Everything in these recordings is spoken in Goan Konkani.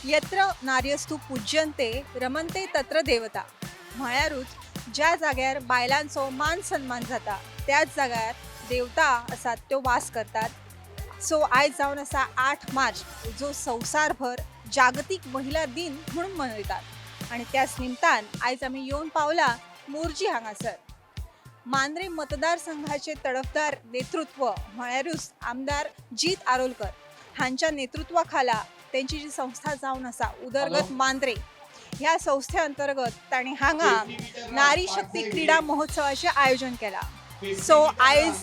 यत्र नार्यस्तु पूज्यन्ते रमन्ते तत्र देवता म्हळ्यारूच ज्या जाग्यार बायलांचो मान सन्मान जाता त्याच जाग्यार देवता आसात त्यो वास करतात. सो आयज जावन आसा 8 मार्च, जो संवसारभर जागतीक महिला दिन म्हणून मनयतात आणि त्याच निमतान आयज आमी येवन पावला मोरजी हांगासर. मांद्रे मतदारसंघाचे तडफदार नेतृत्व म्हळ्यारूच आमदार जीत आरोलकर हांच्या नेतृत्वाखाला त्यांची जी संस्था जावन आसा उदरगत मांद्रे, ह्या संस्थे अंतर्गत तांणी हांगा नारी शक्ती क्रीडा महोत्सवाचें आयोजन केलां. सो आयज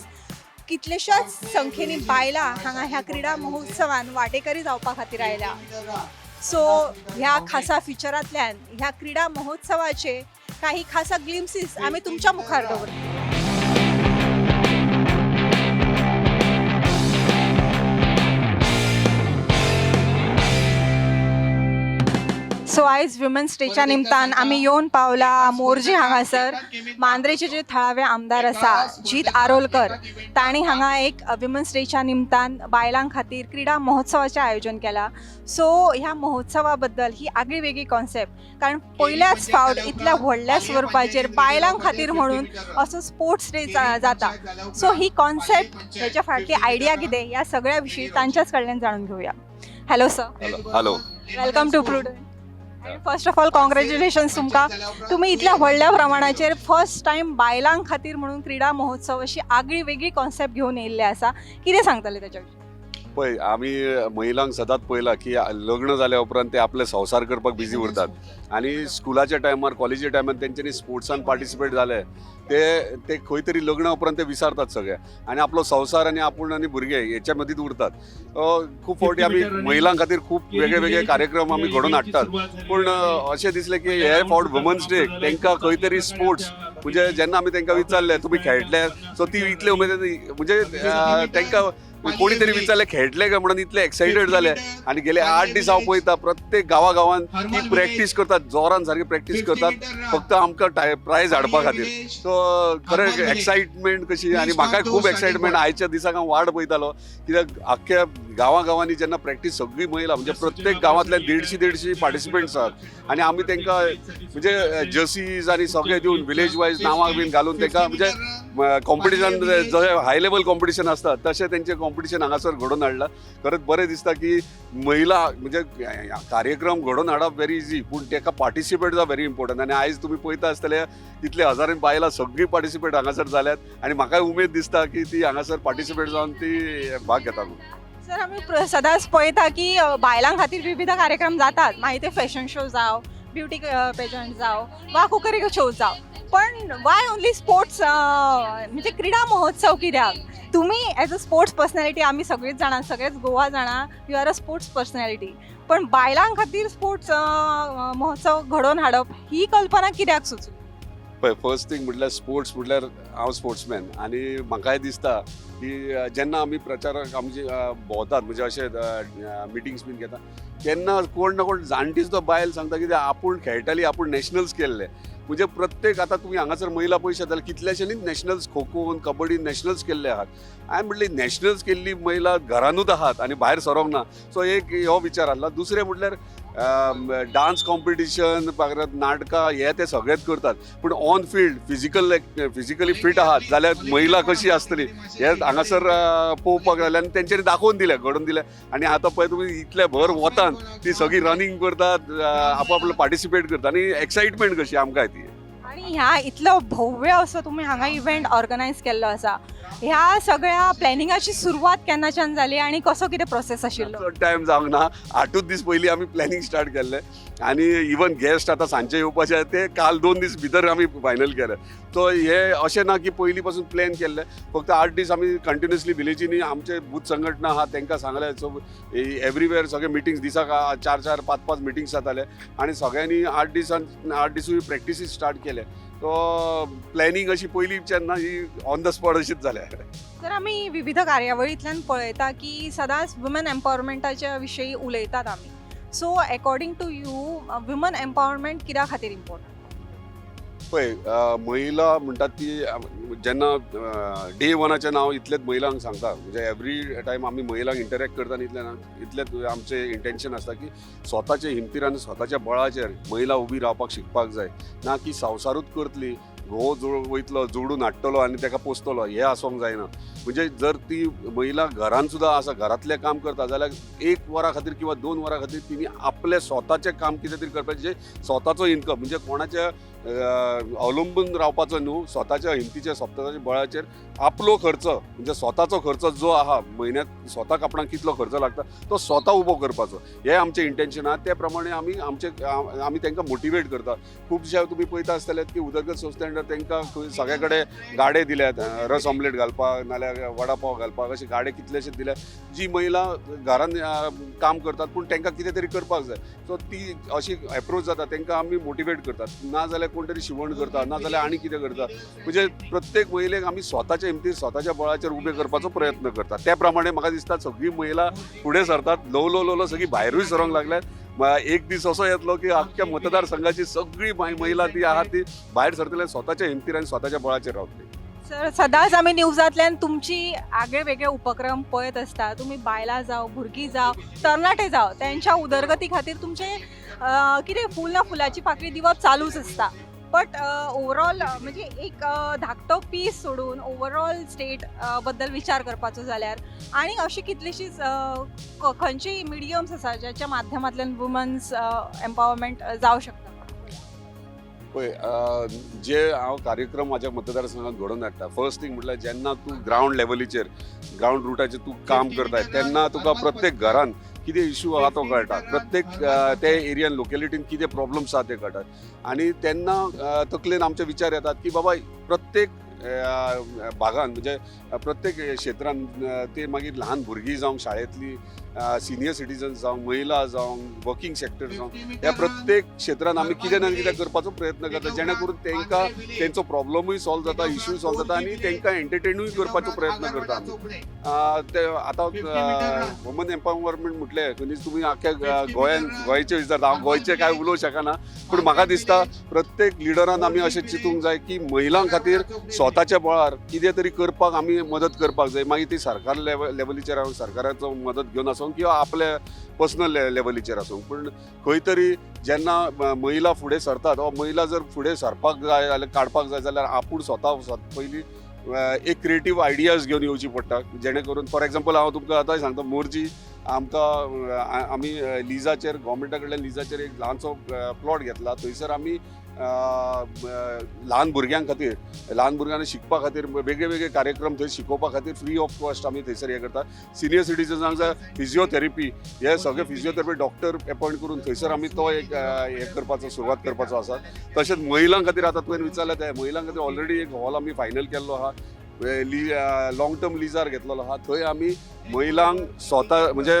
कितलेश्याच संख्येनी बायलां हांगा ह्या क्रीडा महोत्सवान वांटेकरी जावपा खातीर आयल्या. सो ह्या खासा फिचरांतल्यान ह्या क्रीडा महोत्सवाचे काही खासा ग्लिम्सीस आमी तुमच्या मुखार दवरता. सो आयज वुमन्स डेच्या निमतान आमी येवन पावला मोरजी हांगासर. मांद्रेचे जे थळावे आमदार आसा जीत आरोलकर, तांणी हांगा एक वुमन्स डेच्या निमतान बायलां खातीर क्रीडा महोत्सवाचें आयोजन केलां. सो ह्या महोत्सवा बद्दल ही आगळी वेगळी कॉन्सेप्ट, कारण पयल्याच फावट इतल्या व्हडल्या स्वरुपाचेर बायलां खातीर म्हणून असो स्पोर्ट्स डे जाता. सो ही कॉन्सेप्ट, हेच्या फाटली आयडिया कितें, ह्या सगळ्या विशीं तांच्याच कडल्यान जाणून घेवया. Hello sir. Hello. Welcome to Prudent. First of all, congratulations तुमकां. तुमी इतल्या व्हडल्या प्रमाणाचेर फर्स्ट टायम बायलां खातीर म्हणून क्रीडा महोत्सव अशी आगळी वेगळी कॉन्सेप्ट घेवन येयल्ले आसा. कितें सांगतले तेच्या विशीं? पळय, आमी महिलांक सदांच पळयलां की लग्न जाल्या उपरांत ते आपले संवसार करपाक बिजी उरतात आनी स्कुलाच्या टायमार, कॉलेजीच्या टायमार तेंच्यांनी स्पोर्ट्सान पार्टिसिपेट जाले ते ते खंय तरी लग्ना उपरांत ते विसरतात सगळे आनी आपलो संवसार आनी आपूण आनी भुरगे हेच्या मदींच उरतात. खूब फावटी आमी महिलां खातीर खूब वेगळे वेगळे कार्यक्रम आमी घडोवन हाडटात, पूण अशें दिसलें की हे फावट वुमन्स डे तांकां खंय तरी स्पोर्ट्स, म्हणजे जेन्ना आमी तांकां विचारलें तुमी खेळटले, सो ती इतले उमेदीन, म्हणजे तांकां कोणी तरी विचारलें खेळटले काय म्हणून इतले एक्सायटेड जाले. आनी गेले 8 दीस हांव पळयता, प्रत्येक गांवा गांवान ती प्रॅक्टीस करतात, जोरान सारकी प्रॅक्टीस करतात, फक्त आमकां प्रायज हाडपा खातीर. सो खरें एक्सायटमेंट कशी आनी म्हाकाय खूब एक्सायटमेंट. आयच्या दिसाक हांव वाट पळयतालो, कित्याक आख्ख्या गांवा गांवांनी जेन्ना प्रॅक्टीस सगळी महिला, म्हणजे प्रत्येक गांवांतल्यान देडशे देडशे पार्टिसिपंट्स आहात आनी आमी तांकां म्हणजे जर्सीज आनी सगळें दिवन, विलेज वायज नांवां बीन घालून तांकां, म्हणजे कॉम्पिटिशन जशें हाय लेवल कॉम्पिटिशन आसता तशें तेंचें कॉम्पिटिशन हांगासर घडोवन हाडलां. खरेंच बरें दिसता की महिला, म्हणजे कार्यक्रम घडोवन हाडप व्हेरी इजी, पूण ताका पार्टिसिपेट जावप व्हेरी इम्पॉर्टंट. आनी आयज तुमी पळयता आसतले, कितले हजारांनी बायलां सगळीं पार्टिसिपेट हांगासर जाल्यात आनी म्हाकाय उमेद दिसता की ती हांगासर पार्टिसिपेट जावन ती भाग घेता म्हणून. सर, आमी सदांच पळयता की बायलां खातीर विविध कार्यक्रम जातात, मागीर ते फॅशन शो जावं, ब्युटी पेजंट जावं वा कुकरी शो जावं, पण वाय ओनली स्पोर्ट्स, म्हणजे क्रीडा महोत्सव कित्याक? तुमी एज अ स्पोर्ट्स पर्सनॅलिटी, आमी सगळींच जाणा, सगळेच गोवा जाणा, you are a sports personality, पण बायलां खातीर स्पोर्ट्स महोत्सव घडोवन हाडप ही कल्पना कित्याक सुचली? पळय, फर्स्ट थिंग म्हटल्यार स्पोर्ट्स म्हटल्यार हांव स्पोर्ट्समॅन आनी म्हाकाय दिसता की जेन्ना आमी प्रचाराक आमची भोंवतात, म्हणजे अशे मिटिंग्स बीन घेता, तेन्ना कोण ना कोण जाणटी सुद्दां बायल सांगता की आपूण खेळटाली, आपूण नॅशनल्स केल्ले. म्हणजे प्रत्येक, आतां तुमी हांगासर महिला पळयशात जाल्यार कितल्याशांनीच नॅशनल्स खो खोन, कबड्डी नॅशनल्स केल्ले आहात. हांवें म्हटलें, नॅशनल्स केल्ली महिला घरानूच आहात आनी भायर सरोंक ना. सो एक हो विचार आसला. दुसरें म्हटल्यार डान्स कॉम्पिटिशन, परत नाटकां हे ते सगळेच करतात, पूण on field physically fit आहात जाल्यार महिला कशी आसतली हे हांगासर पळोवपाक जालें आनी तेंच्यांनी दाखोवन दिलें, घडोवन दिलें. आनी आतां पळय तुमी, इतले भर वतान ती सगळी रनिंग करतात, आपापले पार्टिसिपेट करतात आनी एक्सायटमेंट कशी आमकां ती. आणि ह्या इतलो भव्य असो तुमी हांगा इव्हेंट ऑर्गनायज केल्लो आसा, ह्या सगळ्या प्लॅनिंगाची सुरवात केन्नाच्यान जाली आनी कसो कितें प्रोसेस आशिल्लो? चड टायम जावंक ना, 8ूच दीस पयलीं आमी प्लॅनिंग स्टार्ट केल्लें आनी इवन गेस्ट आतां सांजचे येवपाचे ते काल 2 दीस भितर आमी फायनल केले. सो हे अशें ना की पयलीं पासून प्लॅन केल्लें. फक्त 8 दीस आमी कंटिन्युअसली विलेजींनी आमचे बूथ संघटना आहा तांकां सांगलें. सो एवरीवेर सगळे मिटिंग्स, दिसाक चार चार पांच पांच मिटिंग्स जाताले आनी सगळ्यांनी 8 दिसान 8 दिसूय प्रॅक्टिसीस स्टार्ट केले. सो प्लॅनिंग अशी पयलींच्यान ना, ही ऑन the spot अशीच जाल्या. तर आमी विविध कार्यावळींतल्यान पळयता की सदांच वुमन एम्पावरमेंटाच्या विशयी उलयतात आमी. So according to you, women empowerment कित्या खातीर इम्पॉर्टंट? पळय, महिला म्हणटात ती जेन्ना डे वनाचें नांव इतलेंच महिलांक सांगता, म्हणजे एवरी टायम आमी महिलांक इंटरेक्ट करता न्ही, इतलें इतलेंच आमचें इंटेन्शन आसता की स्वताच्या हिमतीर आनी स्वताच्या बळाचेर महिला उबी रावपाक शिकपाक जाय. ना की संवसारूच करतली, घोव जोड वयतलो, जोडून हाडटलो आनी ताका पोसतलो, हें आसूंक जायना. म्हणजे जर ती महिला घरान सुद्दां आसा, घरांतलें काम करता जाल्यार एक वरां खातीर किंवा 2 वरां खातीर तिणी आपलें स्वताचें काम कितें तरी करपाचें, जें स्वताचो इनकम, म्हणजे कोणाच्या अवलंबून रावपाचो न्हू, स्वताच्या हिमतीचेर, स्वताच्या बळाचेर आपलो खर्च, म्हणजे स्वताचो खर्च जो आहा म्हयन्याक स्वताक आपणाक कितलो खर्च लागता तो स्वता उबो करपाचो, हें आमचें इंटेन्शन आहा. ते प्रमाणे आमी आमचे आमी तांकां मोटिवेट करता. खुबशे तुमी पळयता आसतले की उदरगत संस्थे अंडर तांकां खंय सगळे कडेन गाडे दिल्यात, रस ऑमलेट घालपाक नाल्यार वडा पाव घालपाक, अशे गाडे कितलेशे दिल्यात. जी महिला घरान काम करतात पूण तांकां कितें तरी करपाक जाय, सो ती अशी एप्रोच जाता, तांकां आमी मोटिवेट करतात. ना जाल्यार कोण तरी शिवण करता, ना जाल्यार आनी कितें करता. म्हणजे प्रत्येक महिलेक आमी स्वताच्या हिमतीर, स्वताच्या बळाचेर उबे करपाचो प्रयत्न करतात. त्या प्रमाणे म्हाका दिसता सगळी महिला फुडें सरतात, ल्हव ल्हव ल्हव ल्हव सगळी भायरूय सरोंक लागल्यात. एक दीस असो येतलो की अख्ख्या मतदारसंघाची सगळी महिला ती आहा ती भायर सरतले, स्वताच्या हिमतीर आनी स्वताच्या बळाचेर रावतली. सर, सदांच आमी न्यूजांतल्यान तुमची आगळे वेगळे उपक्रम पळयत आसता. तुमी बायलां जावं, भुरगीं जावं, तरणाटे जावं, तेंच्या उदरगती खातीर तुमचे कितें फूल ना फुलाची पाकळी दिवप चालूच आसता. बट ओवरऑल म्हणजे एक धाकटो पीस सोडून ओवरऑल स्टेट बद्दल विचार करपाचो जाल्यार आनी अशी कितलीशीच खंयची मिडियम्स आसा ज्याच्या माध्यमांतल्यान वुमन्स एम्पावरमेंट जावं शकता? पळय, जे हांव कार्यक्रम म्हाज्या मतदारसंघात घडोवन हाडटा, फर्स्ट थिंग म्हटल्यार जेन्ना तूं ग्रावंड लेवलीचेर, ग्रावंड रुटाचेर तूं काम करताय तेन्ना तुका प्रत्येक घरान कितें इशू आहा तो कळटा, प्रत्येक ते एरियान लोकेलिटीन कितें प्रॉब्लम्स आहा ते कळटात. आनी तेन्ना तकलेन आमचे विचार येतात की बाबा प्रत्येक भागान, म्हणजे प्रत्येक क्षेत्रान, ते मागीर ल्हान भुरगीं जावं, शाळेंतली सिनियर सिटीजन्स जावं, महिला जावं, वर्किंग सेक्टर जावं, ह्या प्रत्येक क्षेत्रान आमी कितें ना कितें करपाचो प्रयत्न करता, जेणे करून तांकां तेंचो प्रॉब्लमूय सॉल्व जाता, इशूय सॉल्व जाता आनी तांकां एंटरटेनूय करपाचो प्रयत्न करता आमी. ते आतां वुमन एम्पावरमेंट म्हटलें खंयच तुमी आख्ख्या गोंयान गोंयचे विचारता, हांव गोंयचें कांय उलोवंक शकना, पूण म्हाका दिसता प्रत्येक लिडरान आमी अशें चिंतूंक जाय की महिलां खातीर स्वताच्या बळार कितें तरी करपाक आमी मदत करपाक जाय. मागीर ती सरकार लेवलीचेर आसूं, सरकाराचो मदत घेवन आसूं किंवा आपल्या पर्सनल लेवलीचेर आसूं, पूण खंय तरी जेन्ना महिला फुडें सरतात वा महिला जर फुडें सरपाक जाय जाल्यार, काडपाक जाय जाल्यार आपूण स्वता पयलीं एक क्रिएटीव आयडियाज घेवन येवची पडटा, जेणे करून फॉर एग्जाम्पल हांव तुमकां आतांय सांगता, मोरजी आमकां आमी लिजाचेर, गोवोरमेंटा कडल्यान लिजाचेर एक ल्हानसो प्लॉट घेतला. थंयसर आमी ल्हान भुरग्यां खातीर, ल्हान भुरग्यांक शिकपा खातीर वेगळे वेगळे कार्यक्रम थंय शिकोवपा खातीर फ्री ऑफ कॉस्ट आमी थंयसर हें करता. सिनियर सिटीजन्सांक जाय फिजियोथेरपी, हे सगळे फिजियोथेरपी डॉक्टर अपॉयंट करून थंयसर आमी तो एक हें करपाचो, सुरवात करपाचो आसा. तशेंच महिलां खातीर आतां तुवें विचारलें तें, महिलां खातीर ऑलरेडी एक हॉल आमी फायनल केल्लो आहा, लॉंग टर्म लिजार घेतलेलो आहा. थंय आमी महिलांक स्वता म्हणजे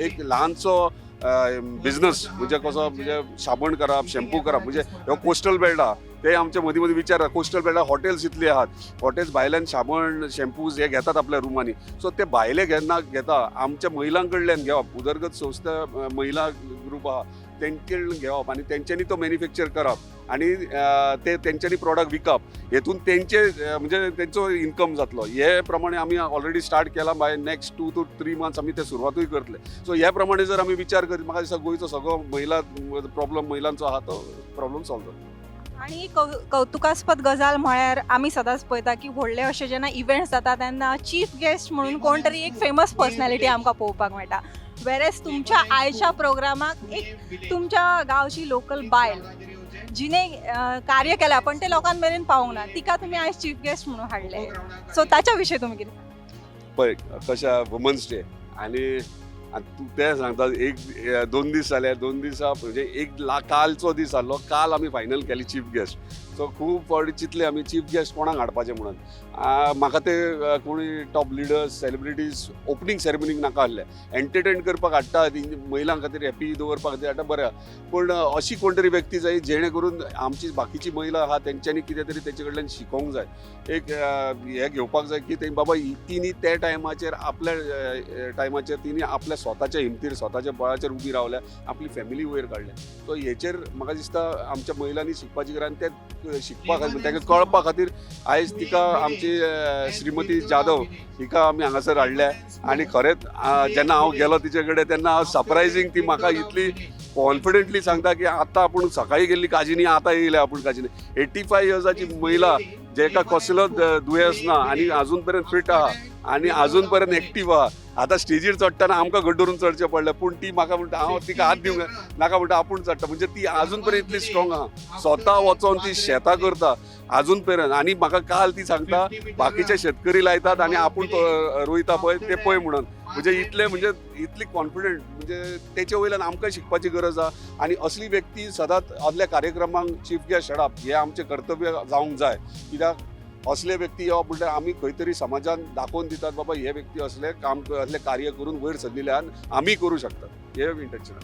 एक ल्हानसो बिजनस, म्हणजे कसो, म्हणजे साबण करप, शॅम्पू करप, म्हणजे ह्यो कोस्टल बेल्ट आहा ते आमचे मदीं मदीं विचार, कोस्टल बेल्टार हॉटेल्स इतली आहात, हॉटेल्स भायल्यान साबण शॅम्पूज हे घेतात आपल्या रुमांनी, सो ते भायले घेना घेता आमच्या महिलां कडल्यान घेवप, उदरगत संस्था महिला ग्रूप आहा तेंचे कडल्यान घेवप आनी तेंच्यांनी तो मॅन्युफॅक्चर करप आनी ते तेंच्यांनी प्रोडक्ट विकप, हेतून तेंचे म्हणजे तेंचो इनकम जातलो. हे प्रमाणे आमी ऑलरेडी स्टार्ट केला, by next 2 to 3 months आमी ते सुरवातूय करतले. सो ह्या प्रमाणे जर आमी विचार करीत, म्हाका दिसता गोंयचो सगळो महिला प्रॉब्लम, महिलांचो आहा तो प्रॉब्लम सॉल्व जातलो. आनी कौतुकास्पद गजाल म्हळ्यार आमी सदांच पळयता की व्हडले अशे जेन्ना इव्हेंट्स जाता तेन्ना चीफ गेस्ट म्हणून कोण तरी एक फेमस पर्सनॅलिटी आमकां पळोवपाक मेळटा, वेरेज तुमच्या आयच्या प्रोग्रामाक एक तुमच्या गांवची लोकल बायल जिने कार्य केलां पण ते लोकां मेरेन पावूंक ना, तिका तुमी आयज चीफ गेस्ट म्हणून हाडले. सो ताच्या विशीं तुमी कितें? पळय कशें, वुमन्स डे आनी आनी तूं तें सांगता, एक 2 दीस जाले, 2 दिसा म्हणजे एक कालचो दीस जाल्लो, काल आमी फायनल केली चीफ गेस्ट. सो खूब फावटी चिंतलें आमी चीफ गेस्ट कोणाक हाडपाचें म्हणून. म्हाका ते कोणी टॉप लिडर्स, सेलिब्रिटीज ओपनींग सेरेमनीक नाका आहले. एंटरटेन करपाक हाडटा, महिलां खातीर हॅपी दवरपा खातीर हाडटा, बरें आहा. पूण अशी कोण तरी व्यक्ती जाय जेणे करून आमची बाकीची महिला आहा तेंच्यांनी कितें तरी तेंचे कडल्यान शिकोंक जाय, एक हें घेवपाक जाय की ते बाबा तिनी त्या टायमाचेर आपल्या टायमाचेर तिनी आपल्या स्वताच्या हिमतीर, स्वताच्या बळाचेर उबी रावल्या, आपली फॅमिली वयर काडल्या. सो हेचेर म्हाका दिसता आमच्या महिलांनी शिकपाची गरज आनी ते शिकपा खातीर, ताका कळपा खातीर आयज तिका आमची श्रीमती जाधव हिका आमी हांगासर हाडल्या. आनी खरेंच जेन्ना हांव गेलो तिचे कडेन तेन्ना हांव सरप्रायझींग, ती म्हाका इतली कॉन्फिडंटली सांगता की आतां आपूण सकाळी गेल्ली काजीनी, आतां येयल्या आपूण काजीनी. 85 इयर्साची महिला जेका कसलोच दुयेंस ना आनी अजून पर्यंत फिट आहा आनी अजून पर्यंत एक्टीव आहा. आतां स्टेजीर चडटना आमकां घट धरून चडचें पडलें, पूण ती म्हाका म्हणटा हांव तिका हात दिवंक नाका म्हणटा, आपूण चडटा. म्हणजे ती अजून पर्यंत इतली स्ट्रॉंग आहा, स्वता वचोन ती शेतां करता अजून पर्यंत. आनी म्हाका काल ती सांगता बाकीचे शेतकरी लायतात आनी आपूण तो रोयता पळय ते पळय म्हणून. म्हणजे इतले, म्हणजे इतली कॉन्फिडंट, म्हणजे तेचे वयल्यान आमकां शिकपाची गरज आहा. आनी असली व्यक्ती सदांच असल्या कार्यक्रमांक चीफ गेस्ट हाडप हें आमचें कर्तव्य जावंक जाय. कित्याक असले व्यक्ती येवप म्हणल्यार आमी खंय तरी समाजान दाखोवन दितात बाबा हे व्यक्ती असले काम, असले कार्य करून वयर सरलेले आहा, आमी करूं शकतात, हे इंटेन्शन.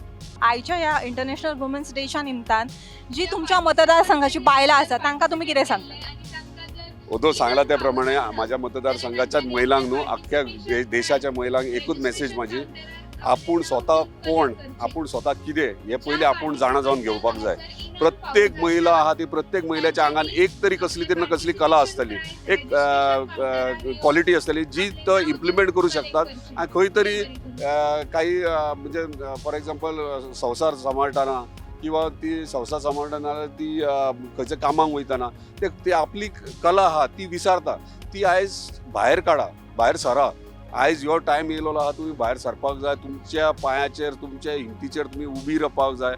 आयच्या ह्या इंटरनॅशनल वुमन्स डेच्या निमतान जी तुमच्या मतदारसंघाची बायलां आसा तांकां तुमी कितें सांगता? ओदो सांगला त्या प्रमाणे माझ्या मतदारसंघाच्याच महिलांक न्हू, अख्ख्या देशाच्या महिलांक एकूच मेसेज माझी, आपूण स्वता कोण, आपूण स्वता कितें हें पयलीं आपूण जाणा जावन घेवपाक जाय. प्रत्येक महिला आहा ती प्रत्येक महिलेच्या आंगान एक तरी कसली तरी ना कसली कला आसतली, एक क्वॉलिटी आसतली जी तो इम्प्लिमेंट करूं शकतात. आनी खंय तरी काही म्हणजे फॉर एक्झाम्पल संवसार सांबाळटना किंवा ती संवसार सांबाळटना ती खंयच्या कामाक वयतना ते ती आपली कला आहा ती विसारता, ती आयज भायर काडा, भायर सरा. आयज हो टायम येयलेलो आहा, तुमी भायर सरपाक जाय, तुमच्या पांयाचेर, तुमच्या हिमतीचेर तुमी उबी रावपाक जाय.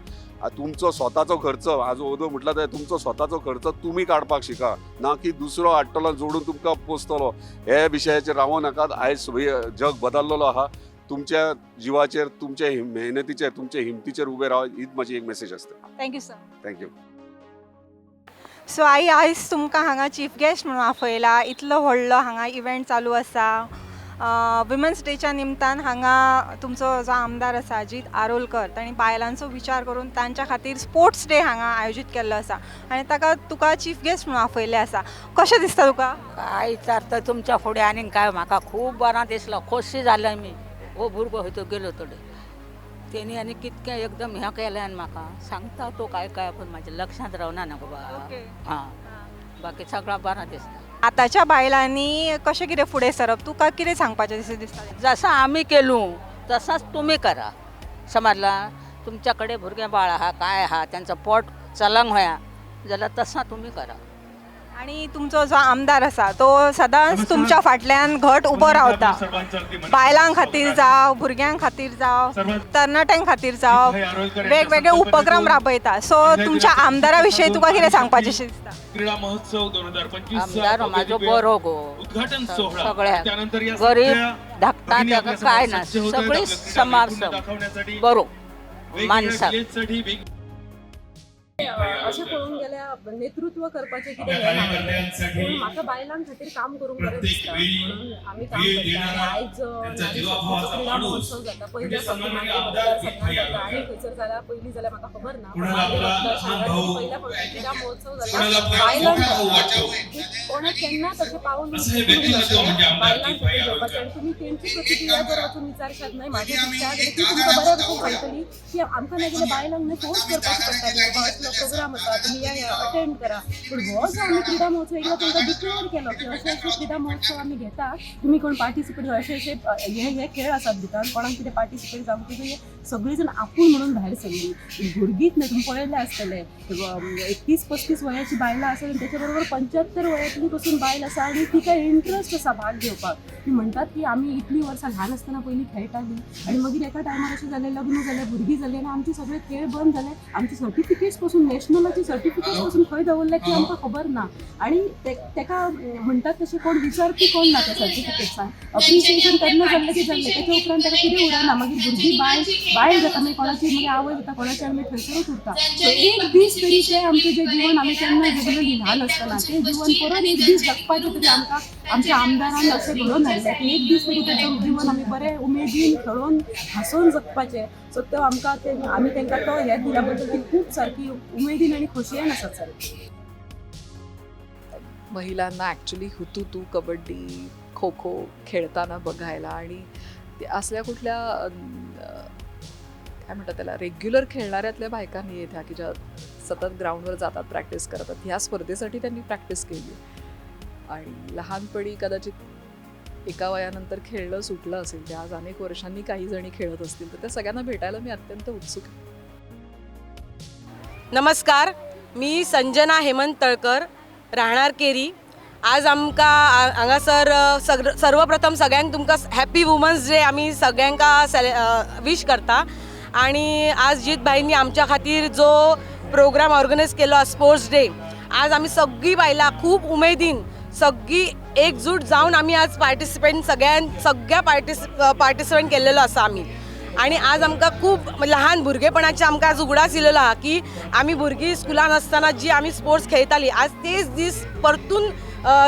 तुमचो स्वताचो खर्च, आज ओदो म्हटला ते तुमचो स्वताचो खर्च तुमी काडपाक शिका, ना की दुसरो हाडटलो जोडून तुमकां पोसतलो. हे विशयाचेर रावो नाकात. आयज जग बदललेलो आहा, तुमच्या जिवाचेर, तुमच्या मेहनतीचेर, तुमच्या हिमतीचेर उबे रावा, हीच म्हाजी एक मेसेज आसता. Thank you sir. Thank you. So I, आयज तुमकां हांगा चीफ गेस्ट म्हणून आपयला. इतलो व्हडलो हांगा इव्हेंट चालू आसा वुमन्स डेच्या निमतान. हांगा तुमचो जो आमदार आसा अजीत आरोलकर, तांणी बायलांचो विचार करून तांच्या खातीर स्पोर्ट्स डे हांगा आयोजीत केल्लो आसा आनी ताका तुका चीफ गेस्ट म्हणून आपयल्लें आसा. कशें दिसता तुका? काय विचारता तुमच्या फुडें आनी काय, म्हाका खूब बरां दिसलां, खोशी जालें मी. हो भुरगो हय तो गेलो थोडे तेणी आनी कितकें एकदम हें केलें आनी म्हाका सांगता तो काय काय, पण म्हाज्या लक्षांत रावना ना गो बा. हां, बाकी सगळं बरां दिसता. आतांच्या बायलांनी कशें कितें फुडें सरप, तुका कितें सांगपाचें अशें दिसता? जसं आम्ही केलो तसाच तुम्ही करा, समजला? तुमच्याकडे भुरगें बाळ आहा, काय आहा, त्यांचं पोट चलंग होया जाल्यार तसा तुम्ही करा. आनी तुमचो जो आमदार आसा तो सदांच तुमच्या फाटल्यान घट उबो रावता, बायलां खातीर जावं, भुरग्यां खातीर जावं, तरणाट्यां खातीर जावं, वेगवेगळे उपक्रम राबयता. सो तुमच्या आमदारा विशयी तुका कितें सांगपाचें अशें दिसता? क्रीडा महोत्सव 2025 आमदार माझो बरो गो, उद्घाटन सोहळा, सगळ्याक त्यानंतर या गरीब सगळ्या धाकटा भगिनी ताका आपल्यासमोर काय ना, सज्ज होत आहेत सगळी आपलं क्रीडा समाज नैपुण्य दाखवण्यासाठी. बरो वेगवेगळ्या माणसाक. विजेतसाठी वेग- अशें पळोवंक गेल्यार नेतृत्व करपाचें कितें हें ना, पूण म्हाका बायलां खातीर काम करूंक बरें दिसता म्हणून आमी काम करता. आनी आयज नारी शक्तीचो क्रिडा महोत्सव जाता, पयल्या फावटी मांद्रे मतदारसंघात जाता आनी खंयसर जाला पयलीं जाल्यार म्हाका खबर ना, पूण मांद्रे मतदारसंघात पयल्या फावटी क्रिडा महोत्सव जाला बायलां खातीर. कोणें केन्नाच अशें पावल उखलूंक नासलें बायलां खातीर घेवपाचें. आनी तुमी तेंची प्रतिक्रिया जर वचून विचारशात न्हय म्हाजें दिसता जाल्यार ती तुमकां बऱ्या भशेन सांगतली की आमकां नाजाल्यार बायलांक न्हय फोर्स करपाची पडटाली, बाबा असलो प्रोग्राम आसा तुमी या अटेंड करा. पूण हो जो आमी क्रिडा महोत्सव एकदां तांकां डिक्लेअर केलो की अशे अशे क्रिडा महोत्सव आमी घेता, तुमी कोण पार्टिसिपेट अशे अशे हे हे खेळ आसात भितर, कोणाक कितें पार्टिसिपेट जावंक तुमी सगळीं जाण आपूण म्हणून भायर सरली. भुरगींच न्हय, तुमी पळयलें आसतलें 31-35 वयाची बायलां आसात आनी तेच्या बरोबर 75 वयातली पसून बायल आसा आनी तिका इंट्रस्ट आसा भाग घेवपाक. ती म्हणटात की आमी इतलीं वर्सां ल्हान आसतना पयलीं खेळटालीं आनी मागीर एका टायमार अशें जालें, लग्न जालें, भुरगीं जालीं आनी आमचे सगळे खेळ बंद जाले. आमचे सर्टिफिकेट्स पसून, नॅशनलाचे सर्टिफिकेट्स पसून खंय दवरले की आमकां खबर ना. आनी तेका म्हणटात तशें कोण विचारपी कोण ना त्या सर्टिफिकेट्सांक. अप्रिसिएशन केन्ना जाल्लें की जाल्लें, तेच्या उपरांत ताका कितें उरना. मागीर भुरगीं बायल बायल जाता मागीर कोणाची मागीर आवय जाता कोणाची आनी मागीर थंयसरूच उरता. सो एक दीस तरी तें आमचें जें जीवन आमी केन्ना जगलें ल्हान आसतना तें जीवन परत एक दीस जगपाचें तरी आमकां आमच्या आमदारान अशें घडोवन हाडलें की एक दीस तरी तें जीवन आमी बरें उमेदीन खेळोन हांसोन जगपाचें. सो तो आमकां ते आमी तांकां तो हें दिल्या बद्दल ती खूब सारकी उमेदीन आनी खोशयेन आसात सारकी. महिलांना ॲक्च्युली हुतुतू, कबड्डी, खो खो खेळताना बघायला आणि ते असल्या कुठल्या काय म्हणतात त्याला, रेग्युलर खेळणाऱ्यातल्या बायका नाही आहेत ह्या, की ज्या सतत ग्राउंडवर जातात, प्रॅक्टिस करतात. ह्या स्पर्धेसाठी त्यांनी प्रॅक्टिस केली आणि लहानपणी कदाचित एका वयानंतर खेळणं सुटलं असेल, ते आज अनेक वर्षांनी काही जणी खेळत असतील, तर त्या सगळ्यांना भेटायला मी अत्यंत उत्सुक आहे. नमस्कार, मी संजना हेमंत तळकर, राहणार केरी. आज आमकां हांगासर सर्वप्रथम सगळ्यांक तुमकां हॅपी वुमन्स डे आमी सगळ्यांका वीश करता. आनी आज जीत भाईंनी आमच्या खातीर जो प्रोग्राम ऑर्गनायज केलो स्पोर्ट्स डे, आज आमी सगळीं बायलां खूब उमेदीन सगळीं एकजूट जावन आमी आज पार्टिसिपेंट सगळ्यान सगळ्या पार्टिसिपेंट केल्लेलो आसा आमी. आनी आज आमकां खूब लहान भुरगेपणाचे आमकां आज उगडास येयलेलो आहा की आमी भुरगीं स्कुलान आसतना जी आमी स्पोर्ट्स खेळटालीं, आज तेच दीस परतून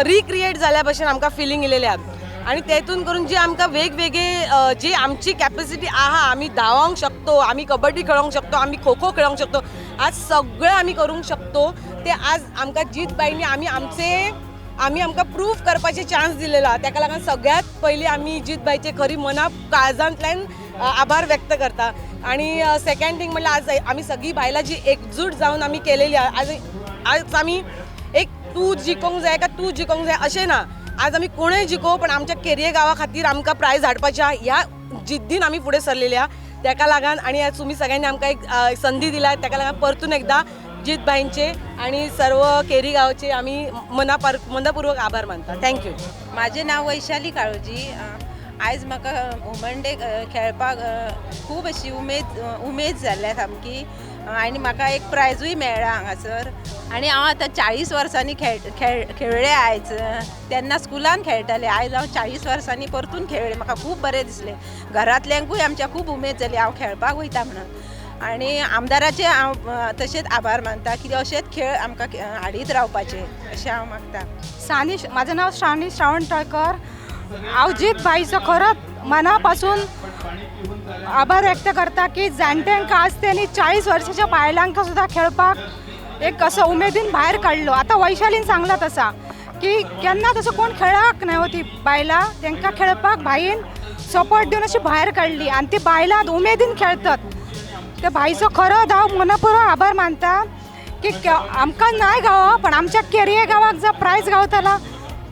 रिक्रिएट जाल्या भशेन आमकां फिलींग येयलेलें आहा. आनी तेतून करून जी आमकां वेगवेगळे जी आमची कॅपेसिटी आहा, आमी धांवोंक शकतो, आमी कबड्डी खेळोंक शकतो, आमी खो खो खेळोंक शकतो, आज सगळें आमी करूंक शकतो. ते आज आमकां जीत बाईंनी आमी आमचे आमी आमकां प्रूफ करपाचे चान्स दिलेलो आहा. ताका लागून सगळ्यांत पयलीं आमी जीत बाईचे खरी मना काळजांतल्यान आभार व्यक्त करता. आनी सेकंड थींग म्हणल्यार आज आमी सगळीं बायलां जी एकजूट जावन आमी केलेली आहा, आज आज आमी एक तूं जिखोंक जाय काय तूं जिखोंक जाय अशें ना, आज आमी कोणूय जिखो पण आमच्या केरये गांवा खातीर आमकां प्रायज हाडपाचें आहा ह्या जिद्दीन आमी फुडें सरलेली आहा. तेका लागून आनी आज तुमी सगळ्यांनी आमकां एक संदी दिल्या, तेका लागून परतून एकदां जीत भाईंचे आणि सर्व केरी गावचे आमी मनपूर्वक आभार मानता. Thank you. माझे नाव वैशाली काळोजी. आयज म्हाका वुमन डे खेळपाक खूब अशी उमेद जाल्या सामकी आनी म्हाका एक प्रायजूय मेळ्ळा हांगासर. आनी हांव आतां 40 वर्सांनी खेळ्ळें आयज, तेन्ना स्कुलान खेळटालें, आयज हांव 40 वर्सांनी परतून खेळ्ळें, म्हाका खूब बरें दिसलें. घरांतल्यांकूय आमच्या खूब उमेद जाली हांव खेळपाक वयता म्हणून. आनी आमदाराचे हांव तशेंच आभार मानता की अशेंच खेळ आमकां हाडीत रावपाचे अशें हांव मागता. सानी, माझं नाव सानी श्रावण तळकर. हांव जीत भाईचो खरोच मनापासून आभार व्यक्त करता की जाणट्यांक आज त्यांनी 40 वर्साच्या बायलांक सुद्दां खेळपाक एक असो उमेदीन भायर काडलो. आतां वैशालीन सांगलां तसा की केन्ना तसो कोण खेळाक ना ती बायलां, तांकां खेळपाक भाईन सपोर्ट दिवन अशी भायर काडली आनी ती बायलां उमेदीन खेळतात. त्या भाईचो खरोच हांव मनपूर्वक आभार मानता की आमकां नाय गावो पण आमच्या केरये गांवाक जर प्रायज गावतला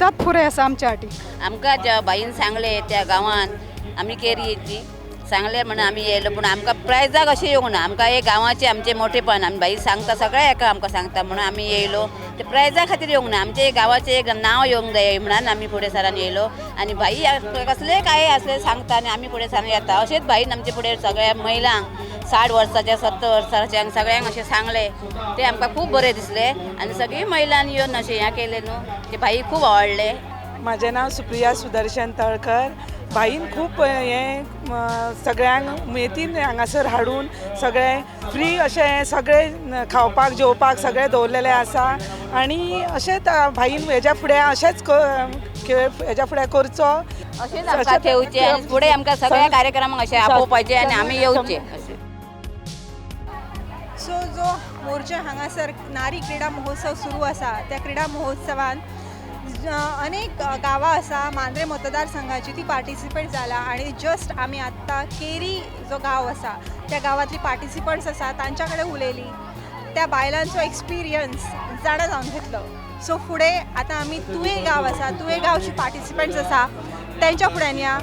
तत पुरें आसा आमच्या साठी. आमकां ज्या बाईन सांगलें त्या गांवांत आमी केरयेची सांगलें म्हणून आमी येयलो, पूण आमकां प्रायजाक अशें येवंक ना. आमकां एक गांवाचें आमचें मोठेपण आमी बाई सांगता सगळ्या एका आमकां सांगता म्हणून आमी येयलो. ते प्रायजा खातीर येवंक ना, आमचें गांवाचें एक नांव येवंक जाय म्हणून आमी फुडें सरान येयलो. आनी बाई कसलें काय आसलें सांगता आनी आमी फुडें सरान येता. अशेंच बाईन आमचे फुडें सगळ्या महिलांक 60 वर्साच्या 70 वर्साच्या सगळ्यांक अशें सांगलें, तें आमकां खूब बरें दिसलें आनी सगळीं महिलांनी येवन अशें हें केलें न्हू, तें बाई खूब आवडलें. म्हाजें नांव सुप्रिया सुदर्शन तळकर. भाईन खूब हें सगळ्यांक उमेदीन हांगासर हाडून सगळें फ्री अशें सगळें खावपाक जेवपाक सगळें दवरलेलें आसा. आनी अशेंच भाईन हेज्या फुडें अशेंच खेळ हेज्या फुडें करचो, अशेंच आमकां थेवचें आनी फुडें आमकां सगळ्या कार्यक्रमांक अशें आपोवपाचें आनी आमी येवचें अशें. सो जो मोरजे हांगासर नारी क्रिडा महोत्सव सुरू आसा त्या क्रिडा महोत्सवान अनेक गांवां आसा मांद्रे मतदारसंघाची ती पार्टिसिपेट जाला आनी जस्ट आमी आत्तां केरी जो गांव आसा त्या गांवांतली पार्टिसिपंट्स आसा तांच्या कडेन उलयली, त्या बायलांचो एक्सपिरियन्स जाणा जावन घेतलो. सो फुडें आतां आमी तुये गांव आसा, तुये गांवची पार्टिसिपंट्स आसा तेंच्या फुड्यान या,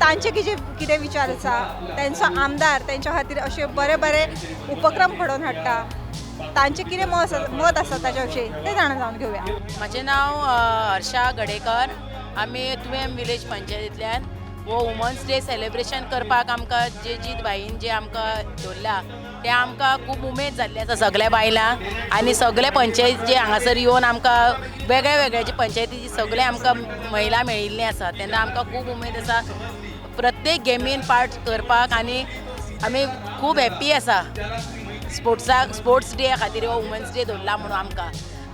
तांचे कितें विचार आसा, तेंचो आमदार तेंच्या खातीर अशे बरे बरे उपक्रम घडोवन हाडटा, तांचें कितें मत आसा ताच्या विशीं तें जाणा जावन घेवया. म्हाजें नांव हर्षा गडेकर. आमी तुवें विलेज पंचायतींतल्यान हो वुमन्स डे सेलिब्रेशन करपाक आमकां जे जीत भाईन जे आमकां दवरला तें आमकां खूब उमेद जाल्ली आसा सगल्या बायलांक आनी सगळे पंचायत जे हांगासर येवन आमकां वेगळे वेगळ्याचे पंचायतीची सगळे आमकां महिला मेळिल्ली आसा, तेन्ना आमकां खूब उमेद आसा प्रत्येक गेमीन पार्ट करपाक आनी आमी खूब हॅप्पी आसा स्पोर्ट्साक, स्पोर्ट्स डे खातीर हो वुमन्स डे दवरला म्हणून आमकां.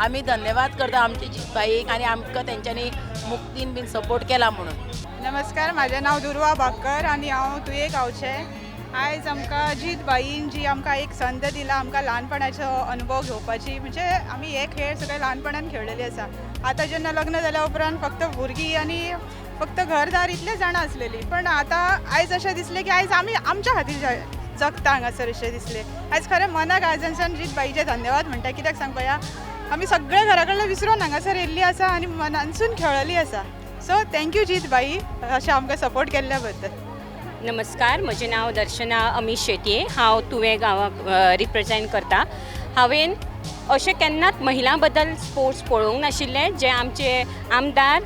आमी धन्यवाद करता आमचे जीत भाईक आनी आमकां तेंच्यांनी मुक्तीन बीन सपोर्ट केला म्हणून. नमस्कार, म्हाजें नांव दुर्वा बाकर आनी हांव तुये गांवचें. आयज आमकां जीत भाईन जी आमकां एक संद दिला आमकां ल्हानपणाचो अनुभव घेवपाची, म्हणजे आमी हे खेळ सगळे ल्हानपणान खेळलेले आसा. आतां जेन्ना लग्न जाल्या उपरांत फक्त भुरगीं आनी फक्त घरदार इतलें जाणां आसलेलीं, पण आतां आयज अशें दिसलें की आयज आमी आमच्या खातीर जगता हांगासर अशें दिसलें. आयज खरें मनाक आयजानच्यान जीत भाईचें धन्यवाद म्हणटा. कित्याक सांग पळया, आमी सगळे घरा कडल्यान विसरून हांगासर येयल्ली आसा आनी मनानसून खेळ्ळेली आसा. सो thank you जीत भाई अशें आमकां सपोर्ट केल्ल्या बद्दल. नमस्कार, म्हजें नांव दर्शना अमीश शेटये. हांव तुवें गांवाक रिप्रेजेंट करता. हांवें अशें केन्नाच महिलां बद्दल स्पोर्ट्स पळोवंक नाशिल्लें जे आमचे आमदार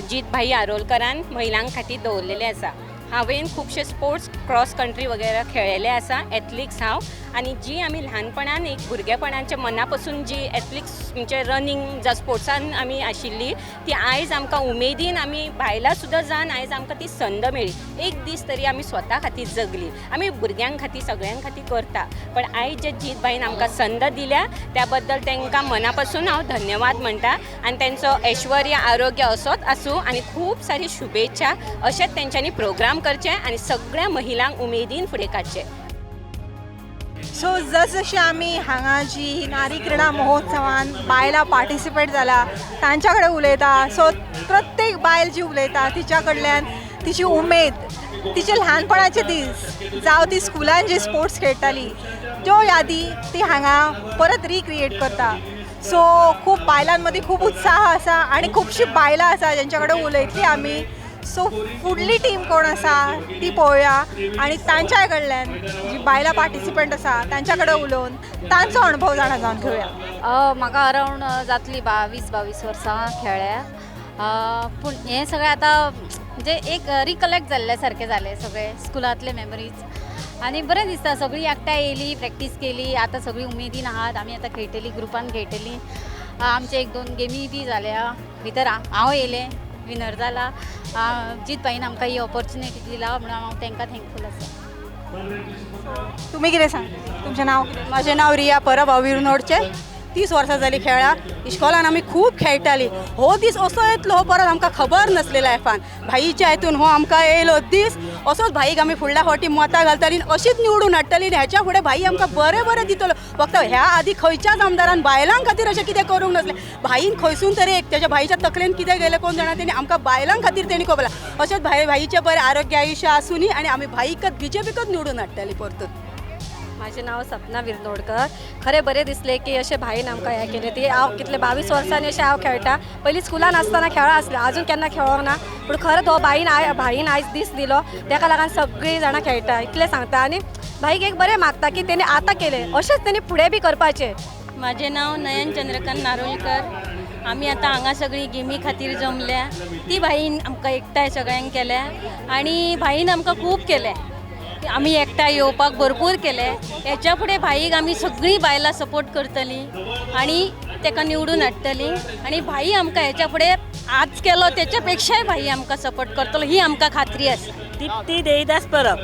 जीत भाई आरोलकरान महिलां खातीर दवरलेले आसा. हांवें खुबशे स्पोर्ट्स क्रॉस कंट्री वगैरे खेळ्ळेले आसा, एथलिक्स हांव. आनी जी आमी ल्हानपणान एक भुरगेपणाच्या मना पसून जी एथलिक्स म्हणजे रनींग जावं स्पोर्ट्सान आमी आशिल्ली ती आयज आमकां उमेदीन आमी बायलां सुद्दां जावन आयज आमकां ती संद मेळ्ळी. एक दीस तरी आमी स्वता खातीर जगली, आमी भुरग्यां खातीर सगळ्यां खातीर करता, पण आयज जे जीत भाईन आमकां संद दिल्या त्या बद्दल तांकां मना पासून हांव धन्यवाद म्हणटा. आनी तेंचो ऐश्वर्य आरोग्य असोच आसूं आनी खूब सारी शुभेच्छा. अशेंच तेंच्यांनी प्रोग्राम करचे आनी सगळ्या महिलांक उमेदीन फुडें काडचे. सो जसजशी आमी हांगा जी नारी क्रिडा महोत्सवान बायलां पार्टिसिपेट जाला तांच्या कडेन उलयता, सो प्रत्येक बायल जी उलयता तिच्या कडल्यान तिची उमेद, तिचे ल्हानपणाचे दीस जावं ती स्कुलान जी स्पोर्ट्स खेळटाली त्यो यादी ती हांगा परत रिक्रिएट करता. सो खूब बायलां मदीं खूब उत्साह आसा आनी खुबशीं बायलां आसा जेंच्या कडेन उलयतली आमी. सो फुडली टीम कोण आसा ती पळोवया आनी तांच्या कडल्यान जी बायलां पार्टिसिपंट आसा तांच्या कडेन उलोवन तांचो अणभव जाणा जावन घेवया. म्हाका अरावंड जातली 22 वर्सां खेळ्ळ्या, पूण हें सगळें आतां म्हणजे एक रिकलेक्ट जाल्ल्या सारकें जालें सगळें स्कुलांतले मेमरीज आनी बरें दिसता. सगळीं एकठांय येयली, प्रॅक्टीस केली, आतां सगळीं उमेदीन आहात. आमी आतां खेळटली, ग्रुपान खेळटली. आमचे 1-2 गेमी बी जाल्या भितर. हांव येयलें, विनर जाला. जीत भाईन आमकां ही ऑपॉर्च्युनिटी दिला म्हणून हांव तांकां थँकफूल आसा. तुमी कितें सांगता, तुमचें नांव कितें? म्हाजें नांव रिया परब, हांव विरनोडचें. 30 वर्सां जालीं खेळा. इश्कोलान आमी खूब खेळटालीं. हो दीस असो येतलो हो परत आमकां खबर नासलें लायफान. भाईच्या हितून हो आमकां येयलो दीस. असोच भाईक आमी फुडल्या फावटी मतां घालतालीं, अशीच निवडून हाडटलीं आनी ह्याच्या फुडें भाई आमकां बरें बरें दितलो. फक्त ह्या आदी खंयच्याच आमदारान बायलां खातीर अशें कितें करूंक नासलें. भाईन खंयसून तरी एक तेज्या भाईच्या तकलेन कितें गेलें कोण जाणा, तेणी आमकां बायलां खातीर तेणी खबर. अशेंच भाई भाईचें बरें आरोग्य आयुश्य आसूनी आनी आमी भाईकच बीजेपीकच निवडून हाडटलीं परतून. म्हाजें नांव सपना विरनोडकर. खरें बरें दिसलें की अशें भाईन आमकां हें केलें. ती हांव कितले 22 वर्सांनी अशें हांव खेळटा. पयलीं स्कुलान आसतना खेळा आसलें, आजून केन्ना खेळोंक ना, पूण खरें तो भाईन आयज दीस दिलो तेका लागून सगळीं जाणां खेळटा इतलें सांगता. आनी भाईक एक बरें मागता की तेणी आतां केलें अशेंच तेणी फुडें बी करपाचें. म्हाजें नांव नयन चंद्रकांत नारोलकर. आमी आतां हांगा सगळीं गेमी खातीर जमल्या. ती भाईन आमकां एकठांय सगळ्यांक केल्या आनी भाईन आमकां खूब केलें. आमी एकठांय येवपाक भरपूर केलें. हेच्या फुडें भाईक आमी सगळीं बायलां सपोर्ट करतलीं आनी ताका निवडून हाडटलीं. आनी भाई आमकां हेच्या फुडें आज केलो तेच्या पेक्षाय भाई आमकां सपोर्ट करतलो ही आमकां खात्री आसा. दीप्ती देवीदास परब.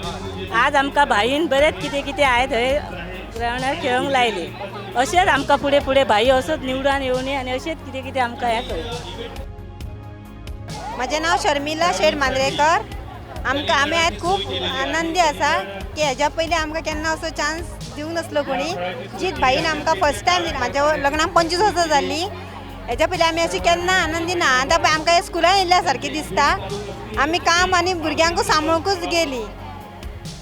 आज आमकां भाईन बरेंच कितें कितें आयज थंय ग्रावंडार खेळोंक लायलें. अशेंच आमकां फुडें फुडें भाई असोच निवडून येवनी आनी अशेंच कितें कितें आमकां हें कर. म्हाजें नांव शर्मिला शेठ मांद्रेकर. आमकां आमी आयज खूब आनंदी आसा की हेज्या पयलीं आमकां केन्ना असो चान्स दिवंक नासलो कोणी. जीत भाईन आमकां फर्स्ट टायम दिला. म्हाज्या लग्नाक 25 वर्सां जालीं. हेज्या पयलीं आमी अशी केन्ना आनंदी ना. आतां पळय आमकां स्कुलान येयल्ल्या सारकें दिसता. आमी काम आनी भुरग्यांकूच सांबाळुंकूच गेलीं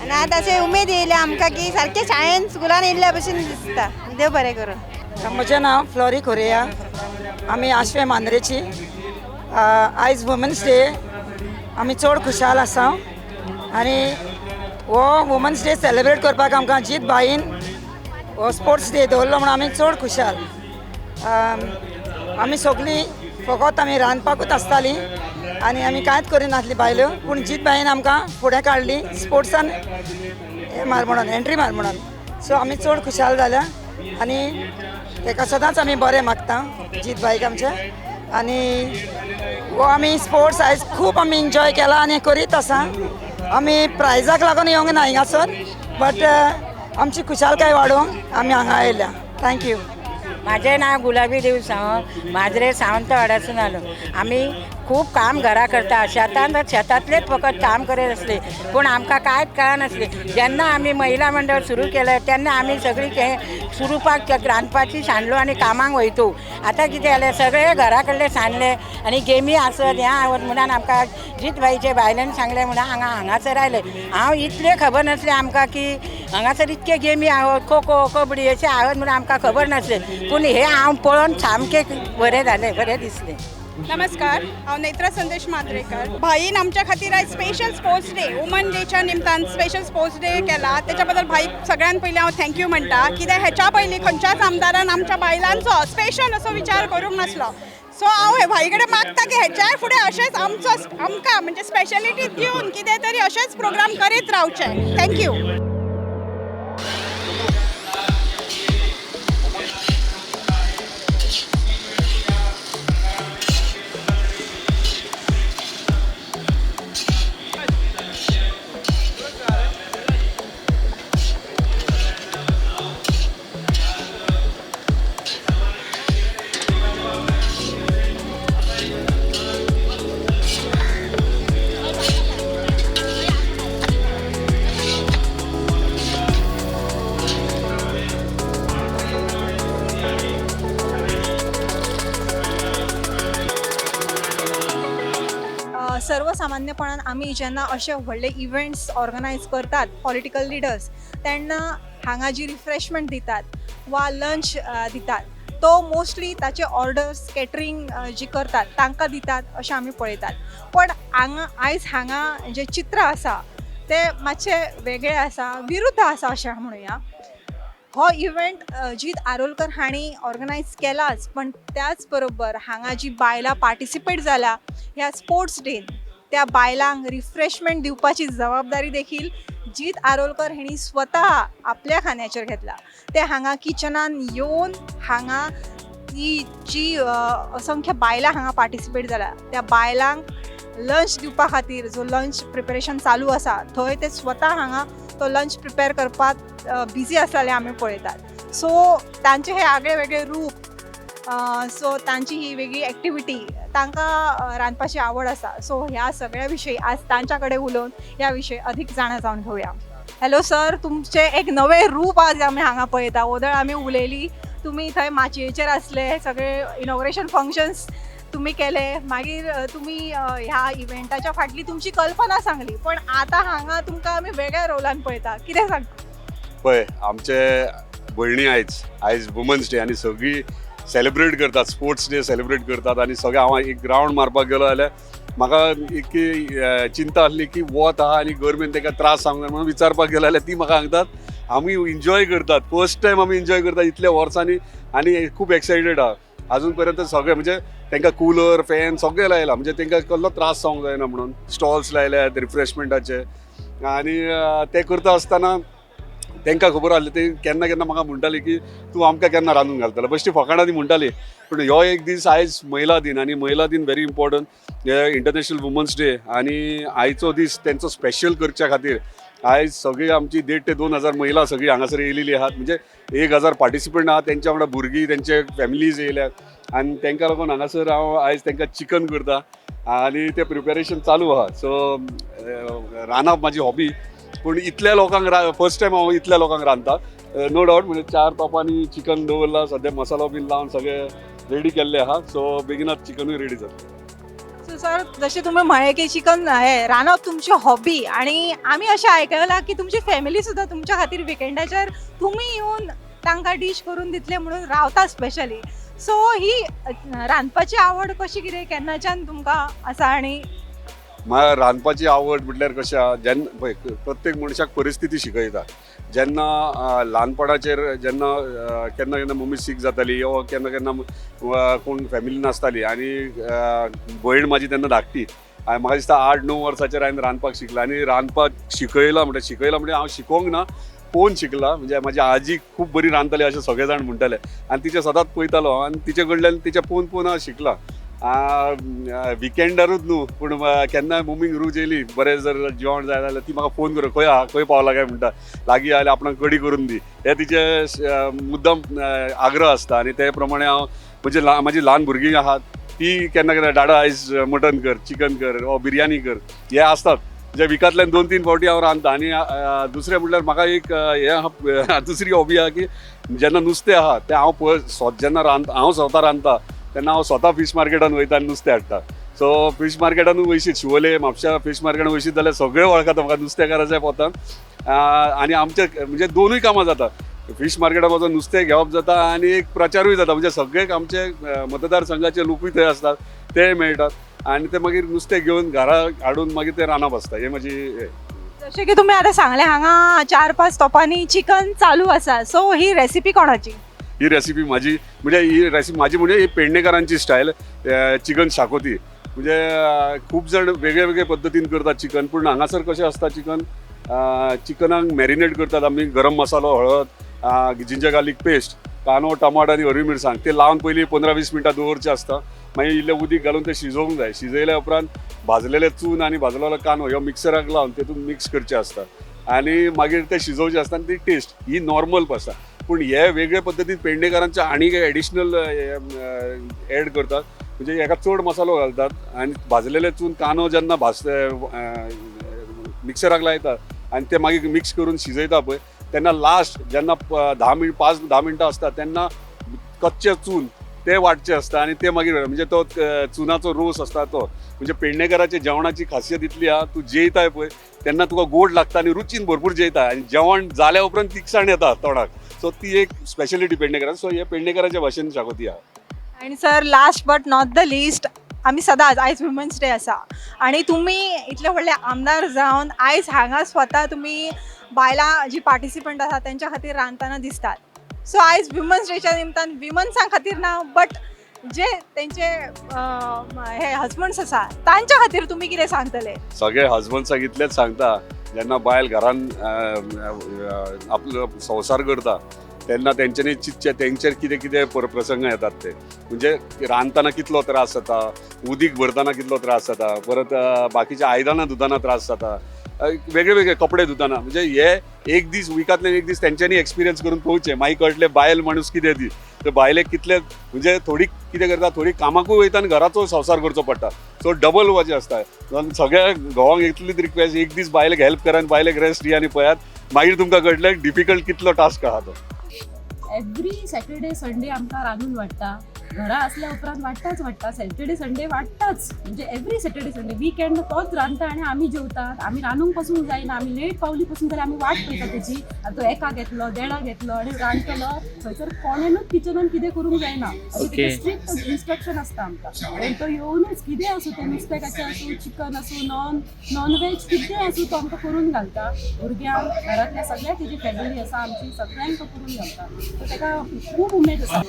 आनी आतां अशें उमेद येयल्या आमकां की सारकें शाळेन स्कुलान येयल्ल्या भशेन दिसता. देव बरें करूं. म्हजें नांव फ्लॉरी कोरिया. आमी आश्वें मांद्रेची. आयज वुमन्स डे, आमी चड खुशाल आसा आनी हो वुमन्स डे सेलिब्रेट करपाक आमकां जीत भाईन हो स्पोर्ट्स डे दवरलो म्हणून आमी चड खुशाल. आमी सगळीं फकत आमी रांदपाकूच आसतालीं आनी आमी कांयच करिनासलीं बायल्यो, पूण जीत भाईन आमकां फुडें काडली स्पोर्ट्सान हें मार म्हणून, एंट्री मार म्हणून. सो आमी चड खुशाल जाल्या आनी तेका सदांच आमी बरें मागता जीत भाईक आमच्या. आनी हो आमी स्पोर्ट्स आयज खूब आमी एन्जॉय केला आनी करीत आसा. आमी प्रायजाक लागून येवंक ना हिंगासर, बट आमची खुशालकाय वाडोवंक आमी हांगा आयल्या. Thank you. माझे नाव गुलाबी देव सावंत, माजरे सावंतवाड्यासून आलो. आमी खूब काम घरा करता, शेतान शेतांतलेच फकत काम करीत आसले, पूण आमकां कांयच कळनासलें. जेन्ना आमी महिला मंडळ सुरू केलें तेन्ना आमी सगळीं सुरूपाक रांदपाची सांडलो आनी कामाक वयतो. आतां कितें जालें, सगळे घरा कडले सांडले आनी गेमी आसत हें आसत म्हणून आमकां जीतबाईचे बायलेन सांगलें म्हणून हांगा हांगासर आयले. हांव इतलें खबर नासलें आमकां की हांगासर इतके गेमी आहात, खो खो कबड्डी अशें आहात म्हणून आमकां खबर नासलें, पूण हें हांव पळोवन सामकें बरें जालें, बरें दिसलें. नमस्कार, हांव नेत्रा संदेश मांद्रेकर. भाईन आमच्या खातीर आयज स्पेशल स्पोर्ट्स डे, वुमन डेच्या निमतान स्पेशल स्पोर्ट्स डे केला. तेच्या बद्दल भाई सगळ्यान पयलीं हांव thank you म्हणटा. कित्याक हेच्या पयलीं खंयच्याच आमदारान आमच्या बायलांचो स्पेशल असो विचार करूंक नासलो. सो हांव हे भाई कडेन मागता की हेच्याय फुडें अशेंच आमचो आमकां म्हणजे स्पेशलिटी दिवन कितें तरी अशेंच प्रोग्राम करीत रावचे. Thank you. सर्वसामान्यपणान आमी जेन्ना अशे व्हडले इव्हेंट्स ऑर्गनायज करतात पॉलिटिकल लिडर्स, तेन्ना हांगा जी रिफ्रेशमेंट दितात वा लंच दितात तो मोस्टली ताचे ऑर्डर्स कॅटरींग जी करतात तांकां दितात अशें आमी पळयतात. पण हांगा आयज हांगा जें चित्र आसा तें मातशें वेगळें आसा, विरुद्ध आसा अशें म्हणुया. हो इव्हेंट जीत आरोलकर हांणी ऑर्गनायज केलाच, पण त्याच बरोबर हांगा जी बायलां पार्टिसिपेट जाला ह्या स्पोर्ट्स डेन त्या बायलांक रिफ्रेशमेंट दिवपाची जबाबदारी देखील जीत आरोलकर हांणी स्वता आपल्या खांद्याचेर घेतला. ते हांगा किचनान येवन हांगा ती जी असंख्य बायलां हांगा पार्टिसिपेट जाला त्या बायलांक लंच दिवपा खातीर जो लंच प्रिपेरेशन चालू आसा थंय ते स्वता हांगा तो लंच प्रिपेर करपाक बिजी आसलेले आमी पळयतात. सो तांचे हे आगळे वेगळे रूप, सो तांची ही वेगळी एक्टिविटी, तांकां रांदपाची आवड आसा. सो ह्या सगळ्या विशयी आज तांच्या कडेन उलोवन ह्या विशयी अधीक जाणा जावन घेवया. हॅलो सर, तुमचें एक नवें रूप आज आमी हांगा पळयता. ओदळ आमी उलयली, तुमी थंय माचयेचेर आसले, सगळे इनॉग्रेशन फंक्शन्स तुमी केले, मागीर तुमी ह्या इव्हेंटाच्या फाटली तुमची कल्पना सांगली, पण आतां हांगा तुमकां आमी वेगळ्या रोलान पळयता. कितें सांगता? पळय, आमचे भयणी आयज आयज वुमन्स डे आनी सगळीं सेलिब्रेट करतात, स्पोर्ट्स डे सेलिब्रेट करतात. आनी सगळें हांव एक ग्रावंड मारपाक गेलो जाल्यार म्हाका एक चिंता आसली की वत आहा आनी गरमेन ताका त्रास जावंक जाय म्हणून विचारपाक गेलो जाल्यार ती म्हाका सांगतात आमी एन्जॉय करतात, फर्स्ट टायम आमी एन्जॉय करतात इतल्या वर्सांनी आनी खूब एक्सायटेड आहा. अजून पर्यंत सगळें म्हणजे तांकां कुलर फॅन सगळें लायलां, म्हणजे तांकां कसलो त्रास जावंक जायना म्हणून स्टॉल्स लायल्यात रिफ्रेशमेंटाचे. आनी ते करता आसतना तांकां खबर आसलें, ते केन्ना केन्ना म्हाका म्हणटाली की तूं आमकां केन्ना रांदून घालतलो, बेश्टी फकाणां ती म्हणटाली. पूण ह्यो एक दीस आयज महिला दिन, आनी महिला दिन very important, international women's day, आनी आयचो दीस तेंचो स्पेशल करच्या खातीर आयज सगळी आमची 1,500 ते 2,000 महिला सगळी हांगासर येयलेली आहात. म्हणजे 1,000 पार्टिसिपंट आहात, तेंच्या वांगडा भुरगीं, तेंचे फॅमिलीज येयल्यात आनी तेंकां लागून हांगासर हांव आयज तेंकां चिकन करता आनी तें प्रिपेरेशन चालू आहा. सो रांदप म्हाजी हॉबी, पूण इतल्या लोकांक फर्स्ट टायम हांव इतल्या लोकांक रांदता, नो डावट. म्हणजे 4 तोपांनी चिकन दवरलां, सद्या मसालो बीन लावन सगळें रेडी केल्लें आहा. सो बेगिनात चिकनूय रेडी जातलें. सो सर, जशें तुमी म्हळें की चिकन हें रांदप तुमची हॉबी, आनी आमी अशें आयकलां की तुमची फॅमिली सुद्दां तुमच्या खातीर विकेंडाचेर तुमी येवन तांकां डीश करून दितले म्हणून रावता स्पेशली. सो ही रांदपाची आवड कशी कितें केन्नाच्यान तुमकां आसा? आनी म्हाका रांदपाची आवड म्हटल्यार कशें आहा, जेन्ना पळय प्रत्येक मनशाक परिस्थिती शिकयता. जेन्ना ल्हानपणाचेर जेन्ना केन्ना केन्ना मम्मी सीक जाताली वा केन्ना केन्ना कोण फॅमिली नासताली आनी भयण म्हाजी तेन्ना धाकटी, म्हाका दिसता 8-9 वर्सांचेर हांवें रांदपाक शिकलां. आनी रांदपाक शिकयलां म्हणल्यार शिकयलां म्हणजे हांव शिकोंक ना, पळोवन शिकलां. म्हणजे म्हाजी आजी खूब बरी रांदताली अशें सगळे जाण म्हणटाले आनी तिचें सदांच पळयतालो आनी तिचे कडल्यान तिचें पळोवन पळोवन हांव शिकलां. विकेंडारूच न्हू पूण केन्नाय मम्मीक रूच येयली बरें जर जेवण जाय जाल्यार ती म्हाका फोन कर, खंय आहा खंय पावला काय म्हणटा, लागीं आयल्यार आपणाक कडी करून दी, हे तिचे मुद्दम आग्रह आसता. आनी ते प्रमाणे हांव म्हणजे म्हाजी ल्हान भुरगीं आहात ती केन्ना केन्ना डाडा आयज मटन कर, चिकन कर वा बिरयानी कर, हे आसतात जे विकांतल्यान 2-3 फावटी हांव रांदता. आनी दुसरें म्हटल्यार म्हाका एक हें दुसरी हॉबी आहा की जेन्ना नुस्तें आहा तें हांव जेन्ना रांदता, हांव स्वता रांदता तेन्ना हांव स्वता फीश मार्केटान वयता आनी नुस्तें हाडटा. सो फीश मार्केटानूय वयशीत, शिवोले म्हापश्या फीश मार्केटान वयशीत जाल्यार सगळे वळखता म्हाका नुस्तेकाराच्या पोतान. आनी आमचे म्हणजे दोनूय कामां जाता, फीश मार्केटान वचून नुस्तें घेवप जाता आनी एक प्रचारूय जाता, म्हणजे सगळे आमचे मतदारसंघाचे लोकूय थंय आसतात ते मेळटात आनी ते मागीर नुस्तें घेवन घरा हाडून मागीर ते रांदप आसता. हे म्हजी. जशें की तुमी आतां सांगलें हांगा 4-5 तोपांनी चिकन चालू आसा, सो ही रेसिपी कोणाची? ही रेसिपी म्हाजी, म्हणजे ही रेसिपी म्हाजी म्हणजे ही पेडणेकारांची स्टायल चिकन शाकोती. म्हणजे खूब जाण वेगळे वेगळे पद्दतीन करतात चिकन, पूण हांगासर कशें आसता चिकन, चिकनाक मॅरिनेट करतात आमी गरम मसालो, हळद, जिंजर गार्लीक पेस्ट, कांदो, टमाटो आनी हरवी मिरसांग ते लावन पयलीं 15-20 मिनटां दवरचें आसता. मागीर इल्लें उदीक घालून तें शिजोवंक जाय. शिजयल्या उपरांत भाजलेलें चून आनी भाजलेलो कांदो ह्यो मिक्सराक लावन तेतून मिक्स करचें आसता आनी मागीर तें शिजोवचें आसता आनी ती टेस्ट ही नॉर्मल आसता. पूण हे वेगळे पद्दतीन पेडणेकारांचे आनी एडिशनल एड करतात, म्हणजे हेका चड मसालो घालतात आनी भाजलेले चून कांदो जेन्ना मिक्सराक लायतात आनी ते मागीर मिक्स करून शिजयता पळय तेन्ना लास्ट जेन्ना 5-10 मिनटां आसता तेन्ना कच्चें चून ते वांटचें आसता आनी ते मागीर म्हणजे तो चुनाचो रोस आसता तो म्हणजे पेडणेकाराच्या जेवणाची खासियत इतली आहा, तूं जेयताय पळय तेन्ना तुका गोड लागता आनी रुचीन भरपूर जेयता आनी जेवण जाल्या उपरांत तिखसाण येता तोंडाक. सो ती एक स्पेशलिटी पेडणेकाराची. सो हे पेडणेकाराच्या भाशेन शाकोती आहा. आनी sir last but not the least, आमी सदांच आयज वुमन्स डे आसा आनी तुमी इतले व्हडले आमदार जावन आयज हांगा स्वता तुमी बायलां जी पार्टिसिपंट आसा तेंच्या खातीर रांदतना दिसतात. सो आयज वुमन्स डेच्या निमतान विमन्सां खातीर ना बट जे तेंचे हे हजबंड्स आसा तांच्या खातीर तुमी कितें सांगतले? सगळे हजबंड्सांक इतलेंच सांगता, जेन्ना बायल घरान आपलो संवसार करता तेन्ना तेंच्यांनी चिंतचें तेंचेर कितें कितें प्रसंग येतात ते, म्हणजे रांदतना कितलो त्रास जाता, उदीक भरतना कितलो त्रास जाता, परत बाकीच्या आयदनां धुतना त्रास जाता, वेगळे वेगळे कपडे धुतना, म्हणजे हे एक दीस विकांतल्यान एक दीस तेंच्यांनी एक्सपिरियन्स करून पळोवचें, मागीर कळटलें बायल माणूस कितें ती. तर बायलेक कितले म्हणजे थोडी कितें करता, थोडी कामाकूय वयता आनी घराचो संवसार करचो पडटा. सो डबल वजें आसता. सगळ्या घोवांक इतलीच रिक्वेस्ट, एक दीस बायलेक हेल्प करा आनी बायलेक रेस्ट दी आनी पळयात मागीर तुमकां कळटलें डिफिकल्ट कितलो टास्क आहा तो. एवरी सॅटर्डे संडे आमकां रांदून वाडटा, घरा असल्या उपरांत वाडटाच वाडटा, सॅटर्डे संडे वाडटाच, म्हणजे एवरी सॅटर्डे संडे विकेंड तोच रांदता आनी आमी जेवतात. आमी रांदूंक पसून जायना, आमी लेट पावली पसून जाल्यार आमी वाट पळयता तेजी, आतां तो एकाक येतलो देडाक येतलो आनी रांदतलो. थंयसर कोणेनूच किचनान कितें करूंक जायना, स्ट्रिक्ट इन्स्ट्रक्शन आसता आमकां. आनी तो येवनूच कितें आसूं, तें नुस्त्याकाचें आसूं, चिकन आसूं, नॉन व्हेज कितें आसूं तो आमकां करून घालता. भुरग्यांक, घरांतल्या सगळ्या तेजी फॅमिली आसा आमची, सगळ्यांक तो करून घालता. सो ताका खूब उमेद आसा.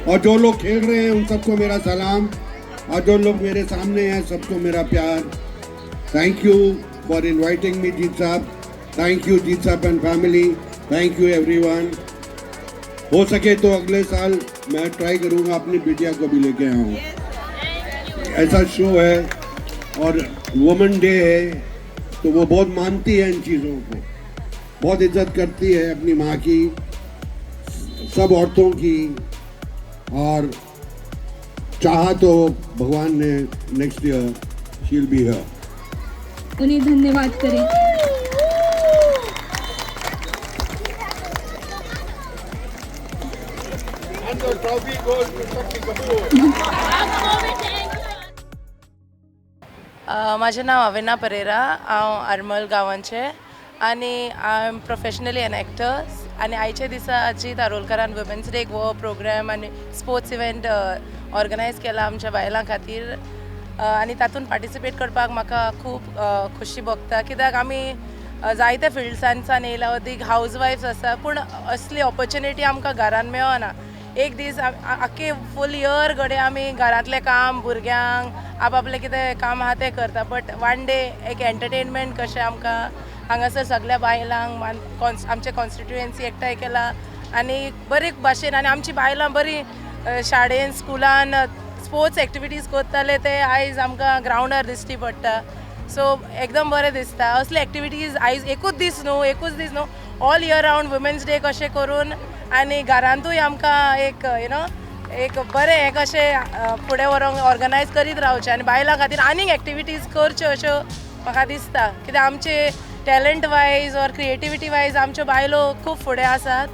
और जो लोग खेल रहे हैं उन सबको मेरा सलाम, और जो लोग मेरे सामने हैं सबको मेरा प्यार। Thank you for inviting me Jeet साहब, thank you जीत साहब and family, thank you everyone. हो सके तो अगले साल मैं ट्राई करूँगा अपनी बिटिया को भी लेके आऊँ। ऐसा शो है और वुमेन डे है तो वो बहुत मानती है इन चीज़ों को, बहुत इज्जत करती है अपनी माँ की, सब औरतों की। और चाहा तो भगवान ने next year she will be here. उन्हें धन्यवाद करें। And the trophy goes to Shakti Kapoor. म्हाजें नांव अविना परेरा, हांव आरमल गांवांचें आनी I am professionally an actor. आनी आयच्या दिसा अजीत आरोलकरान वुमेन्स डेक हो प्रोग्राम आनी स्पोर्ट्स इव्हेंट ऑर्गनायज केला आमच्या बायलां खातीर आनी तातूंत पार्टिसिपेट करपाक म्हाका खूब खोशी भोगता, कित्याक आमी जायत्या फिल्ड्सांच्यान येयला, अदीक हावज वायफ्स आसा, पूण असली ऑपॉर्च्युनिटी आमकां घरान मेळना. एक दीस आख्खे फूल इयर घडये आमी घरांतलें काम, भुरग्यांक आपआपलें कितें काम आहा तें करता, बट वन डे एक एंटरटेनमेंट कशें आमकां हांगासर सगल्या बायलांक आमचे कॉन्स्टिट्युएन्सी एकठांय केला आनी बरे भाशेन. आनी आमची बायलां बरी शाळेन स्कुलान स्पोर्ट्स एक्टिविटीज करताले ते आयज आमकां ग्रावंडार दिश्टी पडटा. सो एकदम बरें दिसता असले एक्टिविटीज आयज एकूच दीस न्हू, all year round women's day कशें करून आनी घरांतूय आमकां एक you know एक बरें हें कशें फुडें व्हरोंक ऑर्गनायज करीत रावचें आनी बायलां खातीर आनीक एक्टिविटीज करच्यो अश्यो म्हाका दिसता, कित्याक आमचे talent wise or creativity wise आमच्यो बायलो खूब फुडें आसात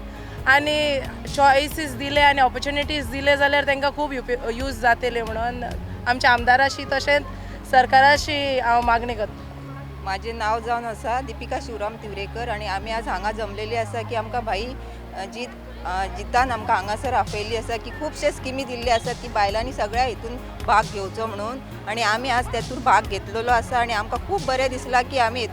आनी चॉयसीस दिले आनी ऑपॉर्च्युनिटीज दिले जाल्यार तांकां खूब यूज जातले म्हणून आमच्या आमदाराशी तशेंच सरकाराशी हांव मागणी करता. म्हाजें नांव जावन आसा दिपिका शिवराम तिवरेकर आनी आमी आज हांगा जमलेली आसा की आमकां भाई जितान आमकां हांगासर आपयल्ली आसा की खुबशे स्किमी दिल्ली आसात की बायलांनी सगळ्या हितून भाग घेवचो म्हणून आनी आमी आज तेतूर भाग घेतलेलो आसा आनी आमकां खूब बरें दिसलां की आमी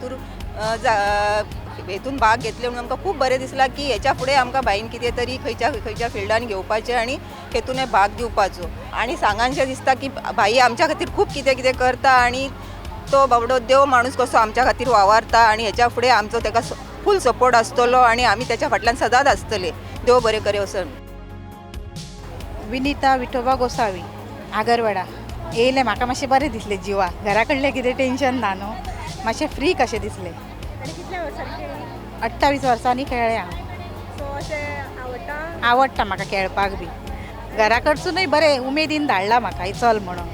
हेतून भाग घेतले म्हणून आमकां खूब बरें दिसलां की हेच्या फुडें आमकां बायन कितें तरी खंयच्या खंयच्या फिल्डान घेवपाचें आनी हेतून भाग दिवपाचो. आनी सांगानशें दिसता की भाई आमच्या खातीर खूब कितें कितें करता आनी तो बाबडो देव माणूस कसो आमच्या खातीर वावरता आनी हेच्या फुडें आमचो ताका फूल सपोर्ट आसतलो आनी आमी त्याच्या फाटल्यान सदांच आसतले. देव बरें करे असो. विनिता विठोबा गोसावी, आगरवाडा. येयलें म्हाका मातशें बरें दिसलें जिवाक, घरा कडलें कितें टेंशन ना न्हू, मातशें फ्री कशें दिसलें. 28 वर्सांनी खेळ्ळें हांव. आवडटा म्हाका खेळपाक बी, घरा कडसूनय बरें उमेदीन धाडला म्हाका चल म्हणून.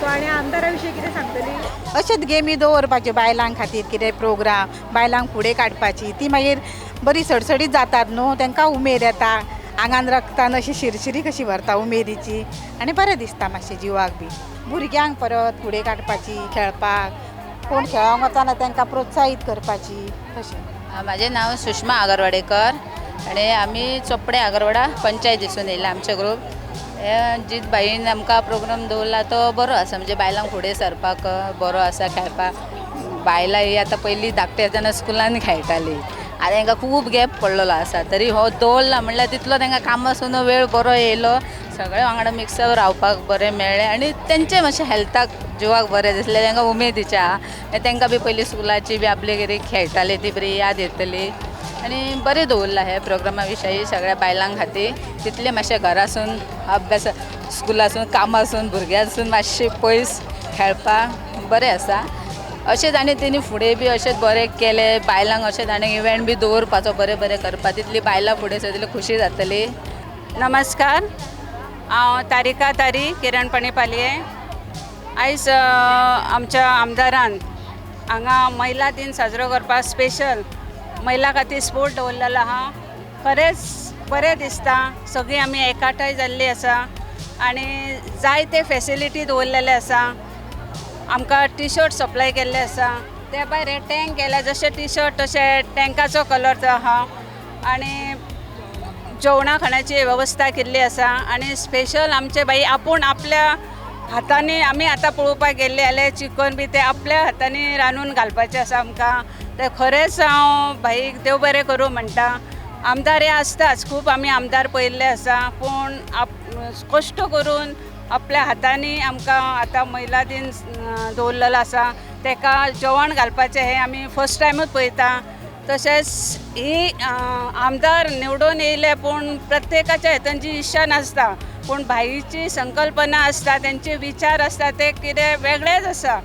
सो आनी आमदारा विशीं कितें सांगतली? अशेंच गेमी दवरपाच्यो बायलां खातीर, कितें प्रोग्राम बायलांक फुडें काडपाची, ती मागीर बरी सडसडीत जातात न्हू, तांकां उमेद येता, आंगान रक्तान अशी शिरशिरी कशी भरता उमेदीची आनी बरें दिसता मातशें जिवाक बी. भुरग्यांक परत फुडें काडपाची खेळपाक, कोण खेळोंक वचना तांकां प्रोत्साहीत करपाची तशें. म्हाजें नांव सुषमा आगरवाडेकर आनी आमी चोपडे आगरवाडा पंचायतीसून येयला आमचे ग्रूप. जीत भाईन आमकां प्रोग्राम दवरला तो बरो आसा, म्हणजे बायलांक फुडें सरपाक बरो आसा खेळपाक. बायलां ही आतां पयलीं धाकटी आसतना स्कुलान खेळटाली, आतां तांकां खूब गॅप पडलेलो आसा, तरी हो दवरला म्हणल्यार तितलो तांकां कामासून वेळ बरो येयलो, सगळे वांगडा मिक्सअप रावपाक बरें मेळ्ळें आनी तेंचें मातशें हेल्थाक जिवाक बरें दिसलें, तांकां उमेदीचें आहा. तांकां बी पयलीं स्कुलाची बी आपली कितें खेळटाली ती बरी याद येतली आनी बरें दवरलां हे प्रोग्रामा विशयी सगळ्या बायलां खातीर. तितलें मातशें घरासून अभ्यास स्कुलासून कामासून भुरग्यांसून मातशें पयस खेळपाक बरें आसा. अशेंच आनी तेणी फुडें बी अशेंच बरें केलें बायलांक, अशेंच आनी इव्हेंट बी दवरपाचो बरें बरें करपाक, तितली बायलां फुडें सरतली खुशी जातली. नमस्कार, हांव तारिका तारी किरणपणी पालये. आयज आमच्या आमदारान हांगा महिला दिन साजरो करपाक स्पेशल महिला खातीर स्पोर्ट दवरलेलो आहा. खरेंच बरें दिसता, सगळीं आमी एकाठांय जाल्ली आसा आनी जायते फेसिलिटी दवरलेले आसा. आमकां टी शर्ट सप्लाय केल्ले आसा, ते भायर हे टँक केल्या, जशे टी शर्ट तशे टँकाचो कलर तो आहा आनी जेवणा खाणाची वेवस्था केल्ली आसा. आनी स्पेशल आमचे बाई आपूण आपल्या हातांनी, आमी आतां पळोवपाक गेल्ले जाल्यार चिकन बी ते आपल्या हातांनी रांदून घालपाचें आसा आमकां. ते खरेंच हांव भाईक देव बरें करूं म्हणटा. आमदार हे आसताच, खूब आमी आमदार पळयल्ले आसा, पूण कश्ट करून आपल्या हातांनी आमकां आतां महिला दिन दवरलेलो आसा, ताका जेवण घालपाचें हें आमी फर्स्ट टायमूच पळयता. तशेंच ही आमदार निवडून येयले पूण प्रत्येकाच्या हेतून जी इच्छा नासता, पूण भाईची संकल्पना आसता, तेंचे विचार आसता ते कितें वेगळेच आसा.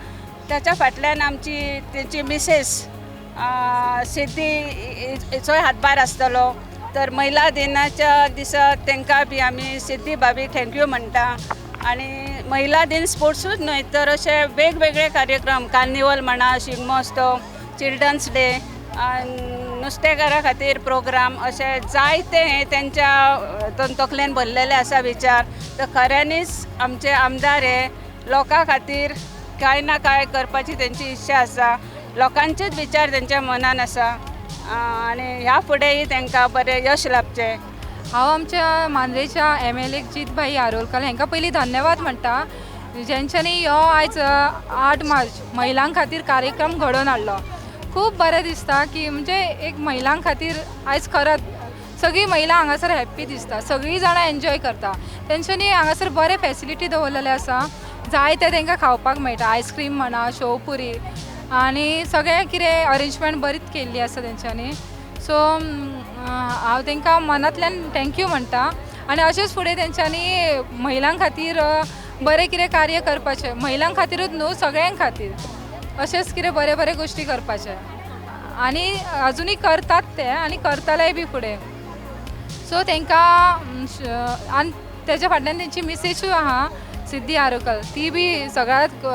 ताच्या फाटल्यान आमची तेंची मिसेस सिद्धी हिचोय हातभार आसतलो. तर महिला दिनाच्या दिसा तांकां बी आमी सिद्धी भाभी thank you म्हणटा. आनी महिला दिन स्पोर्ट्सूच न्हय तर अशे वेगवेगळे कार्यक्रम, कार्निवल म्हणा, शिगमोत्सव, चिल्ड्रन्स डे, नुस्तेकारा खातीर प्रोग्राम, अशे जायते हे तेंच्या तकलेन भरलेले आसा विचार. तर खऱ्यांनीच आमचे आमदार हे लोकां खातीर कांय ना कांय करपाची तेंची इच्छा आसा, लोकांचेच विचार तेंच्या मनान आसा आनी ह्या फुडेंय तांकां बरें यश लाभचें. हांव आमच्या मांद्रेच्या MLA Jitbhai Arolkar हांकां पयलीं धन्यवाद म्हणटा, जेंच्यांनी हो आयज 8 मार्च महिलां खातीर कार्यक्रम घडोवन हाडलो. खूब बरें दिसता की म्हणजे एक महिलां खातीर आयज खरंच सगळीं महिला हांगासर हॅप्पी दिसता, सगळीं जाणां एन्जॉय करता. तेंच्यांनी हांगासर बरें फेसिलिटी दवरलेले आसा, जाय तें तांकां खावपाक मेळटा, आयस्क्रीम म्हणा, शेवपुरी आनी सगळें कितें अरेंजमेंट बरीच केल्ली आसा तेंच्यांनी. सो हांव तांकां मनांतल्यान thank you म्हणटा आनी अशेंच फुडें तेंच्यांनी महिलां खातीर बरें कितें कार्य करपाचें, महिलां खातीरूच न्हू सगळ्यां खातीर अशेंच कितें बरें बरें गोश्टी करपाचें आनी अजुनूय करतात ते आनी करतलेय बी फुडें. सो तांकां आनी तेज्या फाटल्यान तेंची मिसेजूय आहा सिद्धी आरोलकर, ती बी सगळ्यात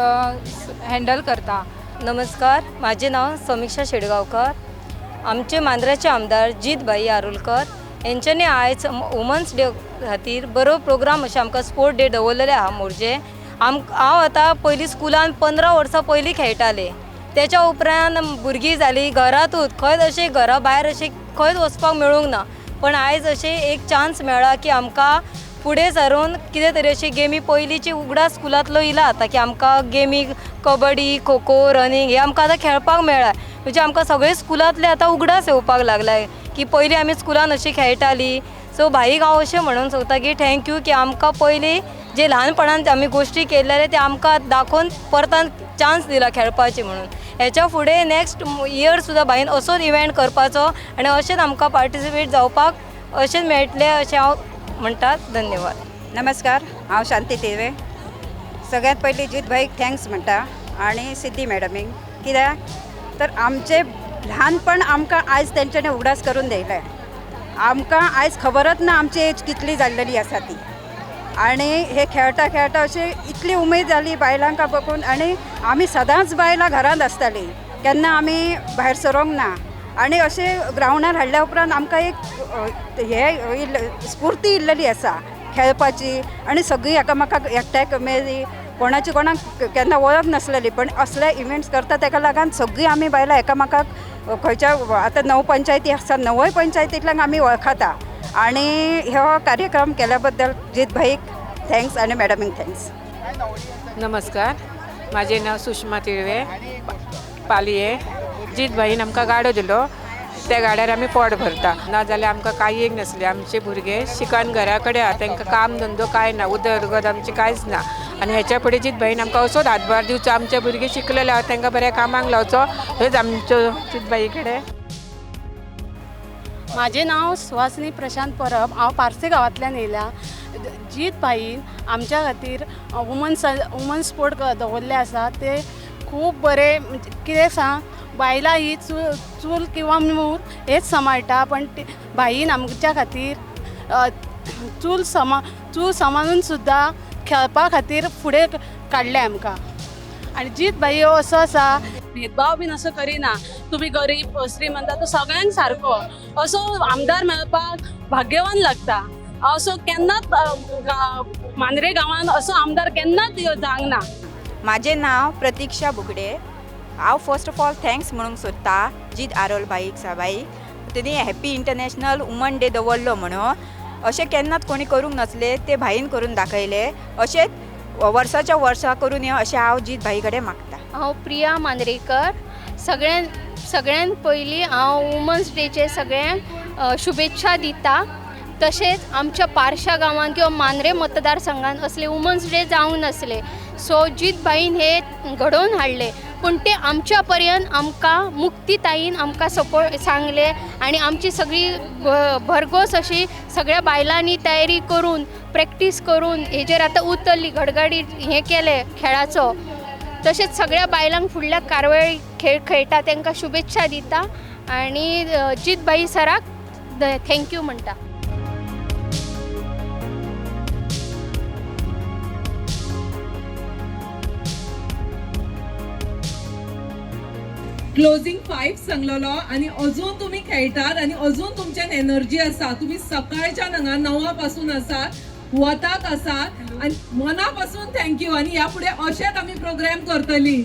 हँडल करता. नमस्कार, माझे नाव समीक्षा शेडगावकर. आमचे मांद्र्याचे आमदार जीतभाई आरोलकर यांच्यानी आयज वुमन्स डे खातीर बरो प्रोग्राम अशें आमकां स्पोर्ट डे दवरलेले आहा मोरजे. हांव आतां पयलीं स्कुलान 15 वर्सां पयलीं खेळटालें, तेच्या उपरांत भुरगीं जालीं घरांतूच, खंयच अशें घरा भायर अशें खंयच वचपाक मेळूंक ना. पण आयज अशें एक चान्स मेळ्ळा की आमकां फुडें सरून कितें तरी अशी गेमी पयलींची उगडास स्कुलांतलो येयला आतां की आमकां गेमी कबड्डी, खो खो, रनींग हे आमकां आतां खेळपाक मेळ्ळा. म्हणजे आमकां सगळे स्कुलांतले आतां उगडास येवपाक लागला की पयलीं आमी स्कुलान अशी खेळटालीं. सो भाईक हांव अशें म्हणूंक सोदता की thank you की आमकां पयलीं जे ल्हानपणान आमी गोश्टी केल्ले ते आमकां दाखोवन परतान चान्स दिला खेळपाची म्हणून. हेच्या फुडें नेक्स्ट इयर सुद्दां भाईन असोच इव्हेंट करपाचो आनी अशेंच आमकां पार्टिसिपेट जावपाक अशेंच मेळटलें अशें हांव म्हणटा. धन्यवाद. नमस्कार, हांव शांती तिवे. सगळ्यात पयलीं जीतभाईक thanks म्हणटा आनी सिद्धी मॅडमीक, कित्याक तर आमचें ल्हानपण आमकां आयज तेंच्यांनी उगडास करून दिलें. आमकां आयज खबरच ना आमची एज कितली जाल्लेली आसा ती. आनी हे खेळटा खेळटा अशी इतली उमेद जाली बायलांक बघून. आनी आमी सदांच बायलां घरांत आसतालीं, केन्ना आमी भायर सरोंक ना. आनी अशें ग्रावंडार हाडल्या उपरांत आमकां एक हे स्फूर्ती इल्लेली आसा खेळपाची. आनी सगळीं एकामेकाक एकठांय मेळ्ळी, कोणाची कोणाक केन्ना वळख नासलेली, पण असले इव्हेंट्स करता तेका लागून सगळीं आमी बायलां एकामेकाक खंयच्या आतां 9 पंचायती आसा, 9 पंचायतींतल्यान आमी वळखता. आनी हो कार्यक्रम केल्या बद्दल जीतभाईक thanks आनी मॅडमीक thanks. नमस्कार, माझे नाव सुषमा तिळवे, पालये. जीतभाईन आमकां गाडो दिलो, त्या गाड्यार आमी पोट भरता. ना जाल्यार आमकां कांय एक नासलें. आमचे भुरगे शिकन घरा कडेन आहा, तांकां काम धंदो कांय ना, उदरगत आमची कांयच ना. आनी हेच्या फुडें जीतभाईन आमकां असोच हातभार दिवचो, आमचे भुरगे शिकलेले आहा तांकां बऱ्या कामाक लावचो, हेच आमच्यो जीतभाई कडेन. म्हाजें नांव सुहासिनी प्रशांत परब, हांव पार्से गांवांतल्यान येयल्या. जीतभाईन आमच्या खातीर वुमन स्पोर्ट दवरले आसा, ते खूब बरें. कितें सांग, बायलां ही चूल किंवा मूर हेच सांबाळटा, पण भाईन आमच्या खातीर चूल सांबाळून सुद्दां खेळपा खातीर फुडें काडलें आमकां. आनी जीतभाई हो असो आसा, भेदभाव बीन असो करिना, तुमी गरीब श्रीमंत तो सगळ्यांक सारको असो आमदार मेळपाक भाग्यवान लागता. असो केन्नाच मांद्रे गांवांत असो आमदार केन्नाच जावंक ना. म्हाजें नांव प्रतीक्षा बुगडे. हांव फर्स्ट ऑफ ऑल thanks म्हणूंक सोदता जीत आरोल भाईक साबाईक, तेणी हॅपी इंटरनॅशनल वुमन डे दवरलो म्हणून. अशें केन्नाच कोणी करूंक नासलें, ते भाईन करून दाखयलें. अशेंच वर्साच्या वर्सा करून अशें हांव जीत भाई कडेन मागता. हांव प्रिया मांद्रेकर. सगळ्यान पयलीं हांव वुमन्स डेचे सगळ्यांक शुभेच्छा दिता. तशेंच आमच्या पारशा गांवांत किंवा मांद्रे मतदारसंघात असले वुमन्स डे जावंक नासले, सो जीतभाईन हे घडोवन हाडले. पूण ते आमच्या पर्यंत आमकां मुक्तीताईन आमकां सपोर्ट सांगले आनी आमची सगळी भरघोस अशी सगळ्या बायलांनी तयारी करून प्रॅक्टीस करून हेजेर आतां उतरली, घडघडीत हें केलें खेळाचो. तशेंच सगळ्या बायलांक फुडल्या कारवाय खेळ खेळटा तांकां शुभेच्छा दिता आनी जीतभाई सराक भाईक thank you म्हणटा. क्लोजिंग 5 सांगलेलो आनी अजून तुमी खेळटात आनी अजून तुमच्यान एनर्जी आसा. तुमी सकाळच्यान हांगा 9 पासून आसात, वतात आसात आनी मना पासून thank you. आनी ह्या फुडें अशेंच आमी प्रोग्राम करतली.